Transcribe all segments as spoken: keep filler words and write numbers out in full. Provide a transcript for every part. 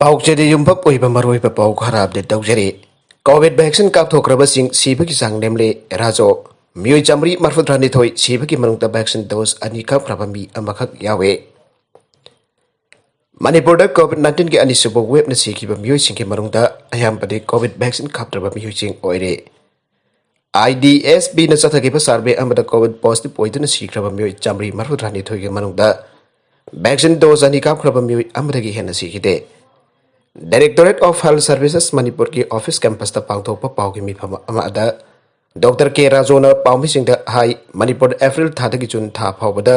ꯄꯥꯎꯆꯦꯗ ꯌꯨꯝꯐꯝ ꯑꯣꯏꯕ ꯃꯔꯨꯑꯣꯏꯕ ꯄꯥꯎ ꯈꯔ ꯑꯞꯗꯦꯠ ꯇꯧꯖꯔꯤ꯫ ꯀꯣꯚꯤꯗ ꯚꯦꯛꯁꯤꯟ ꯀꯥꯞꯊꯣꯛꯈ꯭ꯔꯕꯁꯤꯡ ꯁꯤꯕꯒꯤ ꯆꯥꯡ ꯅꯦꯝꯂꯦ꯫ ꯔꯥꯖꯣ, ꯃꯤꯑꯣꯏ ꯆꯥꯃꯔꯤ ꯃꯔꯐꯨꯇꯔꯥꯅꯤꯊꯣꯏ ꯁꯤꯕꯒꯤ ꯃꯅꯨꯡꯗ ꯚꯦꯛꯁꯤꯟ ꯗꯣꯁ ꯑꯅꯤ ꯀꯥꯞꯈ꯭ꯔꯕ ꯃꯤ ꯑꯃꯈꯛ ꯌꯥꯎꯏ꯫ ꯃꯅꯤꯄꯨꯔꯗ ꯀꯣꯚꯤꯗ ꯅꯥꯏꯟꯇꯤꯟꯒꯤ ꯑꯅꯤꯁꯨꯕ ꯋꯦꯕꯅ ꯁꯤꯈꯤꯕ ꯃꯤꯑꯣꯏꯁꯤꯡꯒꯤ ꯃꯅꯨꯡꯗ ꯑꯌꯥꯝꯕꯗꯤ ꯀꯣꯚꯤꯗ ꯚꯦꯛꯁꯤꯟ ꯀꯥꯞꯇ꯭ꯔꯕ ꯃꯤꯑꯣꯏꯁꯤꯡ ꯑꯣꯏꯔꯦ꯫ ꯑꯥꯏ ꯗꯤ ꯑꯦꯁ ꯄꯤꯅ ꯆꯠꯊꯈꯤꯕ ꯁꯔꯚꯦ ꯑꯃꯗ ꯀꯣꯚꯤꯗ ꯄꯣꯖꯤꯇꯤꯚ ꯑꯣꯏꯗꯨꯅ ꯁꯤꯈ꯭ꯔꯕ ꯃꯤꯑꯣꯏ ꯆꯥꯃꯔꯤ ꯃꯔꯐꯨꯇꯔꯥꯅꯤꯊꯣꯏꯒꯤ ꯃꯅꯨꯡꯗ ꯚꯦꯛꯁꯤꯟ ꯗꯣꯁ ꯑꯅꯤ ꯀꯥꯞꯈ꯭ꯔꯕ ꯃꯤꯑꯣꯏ ꯑꯃꯗꯒꯤ ꯍꯦꯟꯅ ꯁꯤꯈꯤꯗꯦ꯫ Directorate of Health Services ꯃꯅꯤꯄꯨꯔꯒꯤ ꯑꯣꯐꯤꯁ ꯀꯦꯝꯄꯁꯇ ꯄꯥꯡꯊꯣꯛꯄ ꯄꯥꯎꯒꯤ ꯃꯤꯐꯝ ꯑꯃꯗ ꯗꯣꯛꯇꯔ ꯀꯦ ꯔꯥꯖꯣꯅ ꯄꯥꯎꯃꯤꯁꯤꯡꯗ ꯍꯥꯏ, ꯃꯅꯤꯄꯨꯔꯗ ꯑꯦꯄ꯭ꯔꯤꯜ ꯊꯥꯗꯒꯤ ꯖꯨꯟ ꯊꯥ ꯐꯥꯎꯕꯗ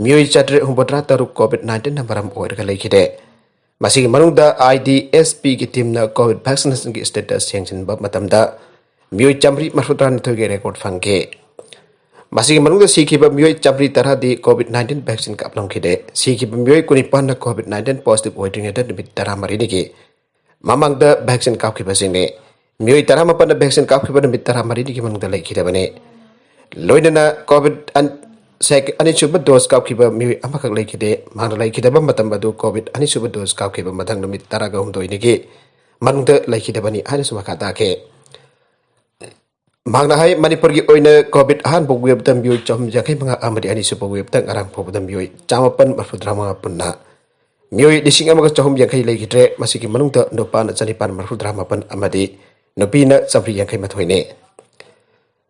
ꯃꯤꯑꯣꯏ ꯆꯥꯇ꯭ꯔꯦꯠ ꯍꯨꯝꯐꯨꯇꯔꯥ ꯇꯔꯨꯛ ꯀꯣꯚꯤꯗ ꯅꯥꯏꯟꯇꯤꯟꯅ ꯃꯔꯝ ꯑꯣꯏꯔꯒ ꯂꯩꯈꯤꯗꯦ꯫ ꯃꯁꯤꯒꯤ ꯃꯅꯨꯡꯗ ꯑꯥꯏ ꯗꯤ ꯑꯦꯁ ꯄꯤꯒꯤ ꯇꯤꯝꯅ ꯀꯣꯚꯤꯗ ꯚꯦꯛꯁꯤꯅꯦꯁꯟꯒꯤ ꯁ꯭ꯇꯦꯇꯁ ꯌꯦꯡꯁꯤꯟꯕ ꯃꯇꯝꯗ ꯃꯤꯑꯣꯏ ꯆꯥꯃꯔꯤ ꯃꯔꯐꯨꯇꯔꯥꯅꯤꯊꯣꯏꯒꯤ ꯔꯦꯀꯣꯔꯗ ꯐꯪꯈꯤ꯫ ꯃꯁꯤꯒꯤ ꯃꯅꯨꯡꯗ ꯁꯤꯈꯤꯕ ꯃꯤꯑꯣꯏ ꯆꯥꯃꯔꯤ ꯇꯔꯥꯗꯤ ꯀꯣꯚꯤꯗ ꯅꯥꯏꯟꯇꯤꯟ ꯚꯦꯛꯁꯤꯟ ꯀꯥꯞꯂꯝꯈꯤꯗꯦ꯫ ꯁꯤꯈꯤꯕ ꯃꯤꯑꯣꯏ ꯀꯨꯟꯅꯤꯄꯥꯟꯅ ꯀꯣꯚꯤꯗ ꯅꯥꯏꯟꯇꯤꯟ ꯄꯣꯖꯤꯇꯤꯚ ꯑꯣꯏꯗ꯭ꯔꯤꯉꯩꯗ ꯅꯨꯃꯤꯠ ꯇꯔꯥꯃꯔꯤꯅꯤꯒꯤ ꯃꯃꯥꯡꯗ ꯚꯦꯛꯁꯤꯟ ꯀꯥꯞꯈꯤꯕꯁꯤꯡꯅꯤ꯫ ꯃꯤꯑꯣꯏ ꯇꯔꯥꯃꯥꯄꯟꯅ ꯚꯦꯛꯁꯤꯟ ꯀꯥꯞꯈꯤꯕ ꯅꯨꯃꯤꯠ ꯇꯔꯥꯃꯔꯤꯅꯤꯒꯤ ꯃꯅꯨꯡꯗ ꯂꯩꯈꯤꯗꯕꯅꯤ꯫ ꯂꯣꯏꯅꯅ ꯀꯣꯚꯤꯗ ꯑꯟ-, ꯁꯦꯛ-, ꯑꯅꯤꯁꯨꯕ ꯗꯣꯁ ꯀꯥꯞꯈꯤꯕ ꯃꯤꯑꯣꯏ ꯑꯃꯈꯛ ꯂꯩꯈꯤꯗꯦ꯫ ꯃꯍꯥꯛꯅ ꯂꯩꯈꯤꯗꯕ ꯃꯇꯝ ꯑꯗꯨ ꯀꯣꯚꯤꯗ ꯑꯅꯤꯁꯨꯕ ꯗꯣꯁ ꯀꯥꯞꯈꯤꯕ ꯃꯊꯪ ꯅꯨꯃꯤꯠ ꯇꯔꯥꯒ ꯍꯨꯝꯗꯣꯏꯅꯤꯒꯤ ꯃꯅꯨꯡꯗ ꯂꯩꯈꯤꯗꯕꯅꯤ ꯍꯥꯏꯅꯁꯨ ꯃꯈꯥ ꯇꯥꯈꯤ꯫ ꯃꯍꯥꯛꯅ ꯍꯥꯏ, ꯃꯅꯤꯄꯨꯔꯒꯤ ꯑꯣꯏꯅ ꯀꯣꯚꯤꯗ ꯑꯍꯥꯟꯕ ꯋꯦꯕꯇ ꯃꯤꯑꯣꯏ ꯆꯍꯨꯝ ꯌꯥꯡꯈꯩ ꯃꯉꯥ ꯑꯃꯗꯤ ꯑꯅꯤꯁꯨꯕ ꯋꯦꯕꯇ ꯉꯔꯥꯡ ꯐꯥꯎꯕꯗ ꯃꯤꯑꯣꯏ ꯆꯥꯃꯥꯄꯟ ꯃꯔꯐꯨꯇꯔꯥ ꯃꯉꯥ ꯄꯨꯟꯅ ꯃꯤꯑꯣꯏ ꯂꯤꯁꯤꯡ ꯑꯃꯒ ꯆꯍꯨꯝ ꯌꯥꯡꯈꯩ ꯂꯩꯈꯤꯗ꯭ꯔꯦ꯫ ꯃꯁꯤꯒꯤ ꯃꯅꯨꯡꯗ ꯅꯨꯄꯥꯅ ꯆꯅꯤꯄꯥꯟ ꯃꯔꯐꯨꯇꯔꯥ ꯃꯥꯄꯟ ꯑꯃꯗꯤ ꯅꯨꯄꯤꯅ ꯆꯥꯃꯔꯤ ꯌꯥꯡꯈꯩ ꯃꯥꯊꯣꯏꯅꯤ꯫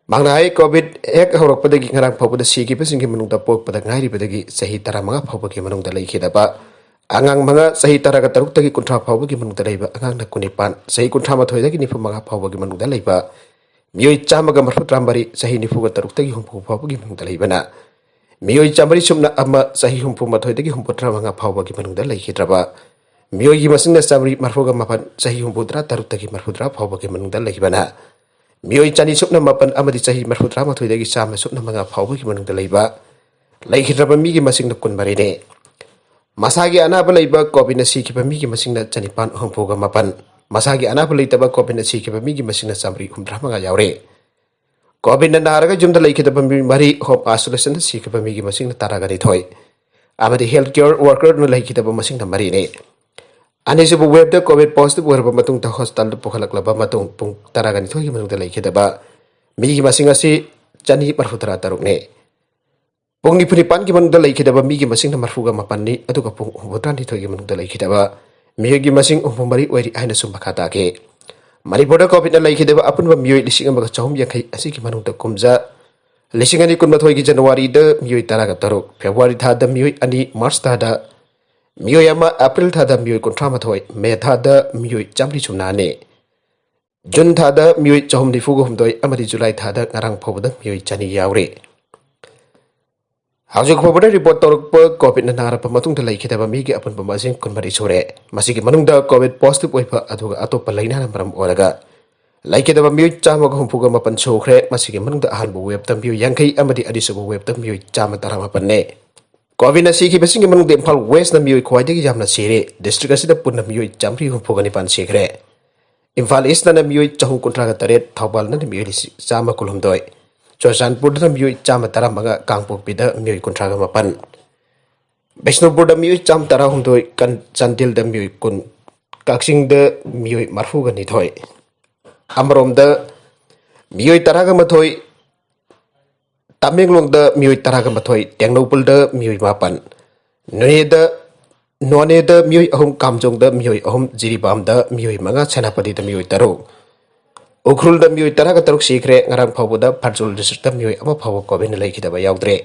ꯃꯍꯥꯛꯅ ꯍꯥꯏ, ꯀꯣꯚꯤꯗ ꯍꯦꯛ ꯍꯧꯔꯛꯄꯗꯒꯤ ꯉꯔꯥꯡ ꯐꯥꯎꯕꯗ ꯁꯤꯈꯤꯕꯁꯤꯡꯒꯤ ꯃꯅꯨꯡꯗ ꯄꯣꯛꯄꯗ ꯉꯥꯏꯔꯤꯕꯗꯒꯤ ꯆꯍꯤ ꯇꯔꯥꯃꯉꯥ ꯐꯥꯎꯕꯒꯤ ꯃꯅꯨꯡꯗ ꯂꯩꯈꯤꯗꯕ ꯑꯉꯥꯡ ꯃꯉꯥ, ꯆꯍꯤ ꯇꯔꯥꯒ ꯇꯔꯨꯛꯇꯒꯤ ꯀꯨꯟꯊ꯭ꯔꯥ ꯐꯥꯎꯕꯒꯤ ꯃꯅꯨꯡꯗ ꯂꯩꯕ ꯑꯉꯥꯡꯅ ꯀꯨꯟꯅꯤꯄꯥꯟ, ꯆꯍꯤ ꯀꯨꯟꯊ꯭ꯔꯥ ꯃꯥꯊꯣꯏꯗꯒꯤ ꯅꯤꯐꯨ ꯃꯉꯥ ꯐꯥꯎꯕꯒꯤ ꯃꯅꯨꯡꯗ ꯂꯩꯕ ꯃꯤꯑꯣꯏ ꯆꯥꯝꯃꯒ ꯃꯔꯐꯨꯇꯔꯥ ꯃꯔꯤ, ꯆꯍꯤ ꯅꯤꯐꯨꯒ ꯇꯔꯨꯛꯇꯒꯤ ꯍꯨꯝꯐꯨ ꯐꯥꯎꯕꯒꯤ ꯃꯅꯨꯡꯗ ꯂꯩꯕꯅ ꯃꯤꯑꯣꯏ ꯆꯥꯃꯔꯤ ꯁꯨꯞꯅ ꯑꯃ, ꯆꯍꯤ ꯍꯨꯝꯐꯨ ꯃꯥꯊꯣꯏꯗꯒꯤ ꯍꯨꯝꯐꯨꯇꯔꯥ ꯃꯉꯥ ꯐꯥꯎꯕꯒꯤ ꯃꯅꯨꯡꯗ ꯂꯩꯈꯤꯗ꯭ꯔꯕ ꯃꯤꯑꯣꯏꯒꯤ ꯃꯁꯤꯡꯅ ꯆꯥꯃꯔꯤ ꯃꯔꯐꯨꯒ ꯃꯥꯄꯟ, ꯆꯍꯤ ꯍꯨꯝꯐꯨꯇꯔꯥ ꯇꯔꯨꯛꯇꯒꯤ ꯃꯔꯐꯨꯇꯔꯥ ꯐꯥꯎꯕꯒꯤ ꯃꯅꯨꯡꯗ ꯂꯩꯕꯅ ꯃꯤꯑꯣꯏ ꯆꯅꯤ ꯁꯨꯞꯅ ꯃꯥꯄꯟ ꯑꯃꯗꯤ ꯆꯍꯤ ꯃꯔꯐꯨꯇꯔꯥ ꯃꯥꯊꯣꯏꯗꯒꯤ ꯆꯥꯝꯃ ꯁꯨꯞꯅ ꯃꯉꯥ ꯐꯥꯎꯕꯒꯤ ꯃꯅꯨꯡꯗ ꯂꯩꯕ ꯂꯩꯈꯤꯗ꯭ꯔꯕ ꯃꯤꯒꯤ ꯃꯁꯤꯡꯅ ꯀꯨꯟꯃꯔꯤꯅꯤ꯫ ꯃꯁꯥꯒꯤ ꯑꯅꯥꯕ ꯂꯩꯕ ꯀꯣꯚꯤꯗꯅ ꯁꯤꯈꯤꯕ ꯃꯤꯒꯤ ꯃꯁꯤꯡꯅ ꯆꯅꯤꯄꯥꯟ ꯍꯨꯝꯐꯨꯒ ꯃꯥꯄꯟ, ꯃꯁꯥꯒꯤ ꯑꯅꯥꯕ ꯂꯩꯇꯕ ꯀꯣꯚꯤꯗꯅ ꯁꯤꯈꯤꯕ ꯃꯤꯒꯤ ꯃꯁꯤꯡꯅ ꯆꯥꯃꯔꯤ ꯍꯨꯝꯐꯨꯇꯔꯥ ꯃꯉꯥ ꯌꯥꯎꯔꯦ꯫ ꯀꯣꯚꯤꯗꯅ ꯅꯥꯔꯒ ꯌꯨꯝꯗ ꯂꯩꯈꯤꯗꯕ ꯃꯤ ꯃꯔꯤ, ꯍꯣꯝ ꯑꯥꯏꯁꯣꯂꯦꯁꯟꯗ ꯁꯤꯈꯤꯕ ꯃꯤꯒꯤ ꯃꯁꯤꯡꯅ ꯇꯔꯥꯒ ꯅꯤꯊꯣꯏ, ꯑꯃꯗꯤ ꯍꯦꯜꯊ ꯀꯦꯌꯔ ꯋꯥꯔꯀꯔꯅ ꯂꯩꯈꯤꯗꯕ ꯃꯁꯤꯡꯅ ꯃꯔꯤꯅꯤ꯫ ꯑꯅꯤꯁꯨꯕ ꯋꯦꯕꯇ ꯀꯣꯚꯤꯗ ꯄꯣꯖꯤꯇꯤꯚ ꯑꯣꯏꯔꯕ ꯃꯇꯨꯡꯗ ꯍꯣꯁꯄꯤꯇꯥꯜꯗ ꯄꯨꯈꯠꯂꯛꯂꯕ ꯃꯇꯨꯡ ꯄꯨꯡ ꯇꯔꯥꯒ ꯅꯤꯊꯣꯏꯒꯤ ꯃꯅꯨꯡꯗ ꯂꯩꯈꯤꯗꯕ ꯃꯤꯒꯤ ꯃꯁꯤꯡ ꯑꯁꯤ ꯆꯅꯤ ꯃꯔꯐꯨ ꯇꯔꯥ ꯇꯔꯨꯛꯅꯤ꯫ ꯄꯨꯡ ꯅꯤꯐꯨ ꯅꯤꯄꯥꯟꯒꯤ ꯃꯅꯨꯡꯗ ꯂꯩꯈꯤꯗꯕ ꯃꯤꯒꯤ ꯃꯁꯤꯡꯅ ꯃꯔꯐꯨꯒ ꯃꯥꯄꯟꯅꯤ, ꯑꯗꯨꯒ ꯄꯨꯡ ꯍꯨꯝꯐꯨꯇꯔꯥꯅꯤꯊꯣꯏꯒꯤ ꯃꯅꯨꯡꯗ ꯂꯩꯈꯤꯗꯕ ꯃꯤꯑꯣꯏꯒꯤ ꯃꯁꯤꯡ ꯍꯨꯝꯐꯨ ꯃꯔꯤ ꯑꯣꯏꯔꯤ ꯍꯥꯏꯅꯁꯨ ꯃꯈꯥ ꯇꯥꯈꯤ꯫ ꯃꯅꯤꯄꯨꯔꯗ ꯀꯣꯚꯤꯗꯅ ꯂꯩꯈꯤꯗꯕ ꯑꯄꯨꯟꯕ ꯃꯤꯑꯣꯏ ꯂꯤꯁꯤꯡ ꯑꯃꯒ ꯆꯍꯨꯝ ꯌꯥꯡꯈꯩ ꯑꯁꯤꯒꯤ ꯃꯅꯨꯡꯗ ꯀꯨꯝꯖꯥ ꯂꯤꯁꯤꯡ ꯑꯅꯤ ꯀꯨꯟꯃꯥꯊꯣꯏꯒꯤ ꯖꯅꯋꯥꯔꯤꯗ ꯃꯤꯑꯣꯏ ꯇꯔꯥꯒ ꯇꯔꯨꯛ, ꯐꯦꯕ꯭ꯔꯨꯋꯥꯔꯤ ꯊꯥꯗ ꯃꯤꯑꯣꯏ ꯑꯅꯤ, ꯃꯥꯔꯆ ꯊꯥꯗ ꯃꯤꯑꯣꯏ ꯑꯃ, ꯑꯦꯄ꯭ꯔꯤꯜ ꯊꯥꯗ ꯃꯤꯑꯣꯏ ꯀꯨꯟꯊ꯭ꯔꯥ ꯃꯥꯊꯣꯏ, ꯃꯦ ꯊꯥꯗ ꯃꯤꯑꯣꯏ ꯆꯥꯝꯃꯔꯤ ꯁꯨꯞꯅ ꯑꯅꯤ, ꯖꯨꯟ ꯊꯥꯗ ꯃꯤꯑꯣꯏ ꯆꯍꯨꯝ ꯅꯤꯐꯨꯒ ꯍꯨꯝꯗꯣꯏ ꯑꯃꯗꯤ ꯖꯨꯂꯥꯏ ꯊꯥꯗ ꯉꯔꯥꯡ ꯐꯥꯎꯕꯗ ꯃꯤꯑꯣꯏ ꯆꯅꯤ ꯌꯥꯎꯔꯤ꯫ ꯍꯧꯖꯤꯛ ꯐꯥꯎꯕꯗ ꯔꯤꯄꯣꯔꯠ ꯇꯧꯔꯛꯄ ꯀꯣꯚꯤꯗꯅ ꯅꯥꯔꯛꯄ ꯃꯇꯨꯡꯗ ꯂꯩꯈꯤꯗꯕ ꯃꯤꯒꯤ ꯑꯄꯨꯟꯕ ꯃꯁꯤꯡ ꯀꯨꯟꯃꯔꯤ ꯁꯨꯔꯦ꯫ ꯃꯁꯤꯒꯤ ꯃꯅꯨꯡꯗ ꯀꯣꯚꯤꯗ ꯄꯣꯖꯤꯇꯤꯚ ꯑꯣꯏꯕ ꯑꯗꯨꯒ ꯑꯇꯣꯞꯄ ꯂꯥꯏꯅꯥꯅ ꯃꯔꯝ ꯑꯣꯏꯔꯒ ꯂꯩꯈꯤꯗꯕ ꯃꯤꯑꯣꯏ ꯆꯥꯝꯃꯒ ꯍꯨꯝꯐꯨꯒ ꯃꯥꯄꯟ ꯁꯨꯈ꯭ꯔꯦ꯫ ꯃꯁꯤꯒꯤ ꯃꯅꯨꯡꯗ ꯑꯍꯥꯟꯕ ꯋꯦꯕꯇ ꯃꯤꯑꯣꯏ ꯌꯥꯡꯈꯩ ꯑꯃꯗꯤ ꯑꯅꯤꯁꯨꯕ ꯋꯦꯕꯇ ꯃꯤꯑꯣꯏ ꯆꯥꯝꯃ ꯇꯔꯥꯃꯥꯄꯟꯅꯤ꯫ ꯀꯣꯚꯤꯗꯅ ꯁꯤꯈꯤꯕꯁꯤꯡꯒꯤ ꯃꯅꯨꯡꯗ ꯏꯝꯐꯥꯜ ꯋꯦꯁꯅ ꯃꯤꯑꯣꯏ ꯈ꯭ꯋꯥꯏꯗꯒꯤ ꯌꯥꯝꯅ ꯁꯤꯔꯦ꯫ ꯗꯤꯁꯇ꯭ꯔꯤꯛ ꯑꯁꯤꯗ ꯄꯨꯟꯅ ꯃꯤꯑꯣꯏ ꯆꯥꯝꯃꯔꯤ ꯍꯨꯝꯐꯨꯒ ꯅꯤꯄꯥꯟ ꯁꯤꯈ꯭ꯔꯦ꯫ ꯏꯝꯐꯥꯜ ꯏꯁꯅ ꯃꯤꯑꯣꯏ ꯆꯍꯨꯝ ꯀꯨꯟꯊ꯭ꯔꯥꯒ ꯇꯔꯦꯠ, ꯊꯧꯕꯥꯜꯅ ꯃꯤꯑꯣꯏ ꯂꯤꯁꯤꯡ ꯆꯥꯝꯃ ꯀꯨꯟꯍꯨꯝꯗꯣꯏ, ꯆꯨꯔꯆꯥꯟꯄꯨꯔꯗꯅ ꯃꯤꯑꯣꯏ ꯆꯥꯝꯃ ꯇꯔꯥꯃꯉꯥ, ꯀꯥꯡꯄꯣꯛꯄꯤꯗ ꯃꯤꯑꯣꯏ ꯀꯨꯟꯊ꯭ꯔꯥꯒ ꯃꯥꯄꯟ, ꯕꯤꯁꯅꯨꯄꯨꯔꯗ ꯃꯤꯑꯣꯏ ꯆꯥꯝꯃ ꯇꯔꯥꯍꯨꯝꯗꯣꯏ, ꯀꯟ-, ꯆꯥꯟꯗꯦꯜꯗ ꯃꯤꯑꯣꯏ ꯀꯨꯟ, ꯀꯛꯆꯤꯡꯗ ꯃꯤꯑꯣꯏ ꯃꯔꯐꯨꯒ ꯅꯤꯊꯣꯏ꯫ ꯑꯃꯔꯣꯝꯗ ꯃꯤꯑꯣꯏ ꯇꯔꯥꯒ ꯃꯥꯊꯣꯏ, ꯇꯃꯦꯡꯂꯣꯡꯗ ꯃꯤꯑꯣꯏ ꯇꯔꯥꯒ ꯃꯥꯊꯣꯏ, ꯇꯦꯡꯅꯧꯄꯜꯗ ꯃꯤꯑꯣꯏ ꯃꯥꯄꯟ, ꯅꯣꯅꯦꯗ, ꯅꯣꯅꯦꯗ ꯃꯤꯑꯣꯏ ꯑꯍꯨꯝ, ꯀꯥꯝꯖꯣꯡꯗ ꯃꯤꯑꯣꯏ ꯑꯍꯨꯝ, ꯖꯤꯔꯤꯕꯥꯝꯗ ꯃꯤꯑꯣꯏ ꯃꯉꯥ, ꯁꯦꯅꯥꯄꯇꯤꯗ ꯃꯤꯑꯣꯏ ꯇꯔꯨꯛ, ꯎꯈ꯭ꯔꯨꯜꯗ ꯃꯤꯑꯣꯏ ꯇꯔꯥꯒ ꯇꯔꯨꯛ ꯁꯤꯈ꯭ꯔꯦ꯫ ꯉꯔꯥꯡ ꯐꯥꯎꯕꯗ ꯐꯔꯆꯨꯜ ꯗꯤꯁꯇ꯭ꯔꯤꯛꯇ ꯃꯤꯑꯣꯏ ꯑꯃ ꯐꯥꯎꯕ ꯀꯣꯚꯤꯗꯅ ꯂꯩꯈꯤꯗꯕ ꯌꯥꯎꯗ꯭ꯔꯦ꯫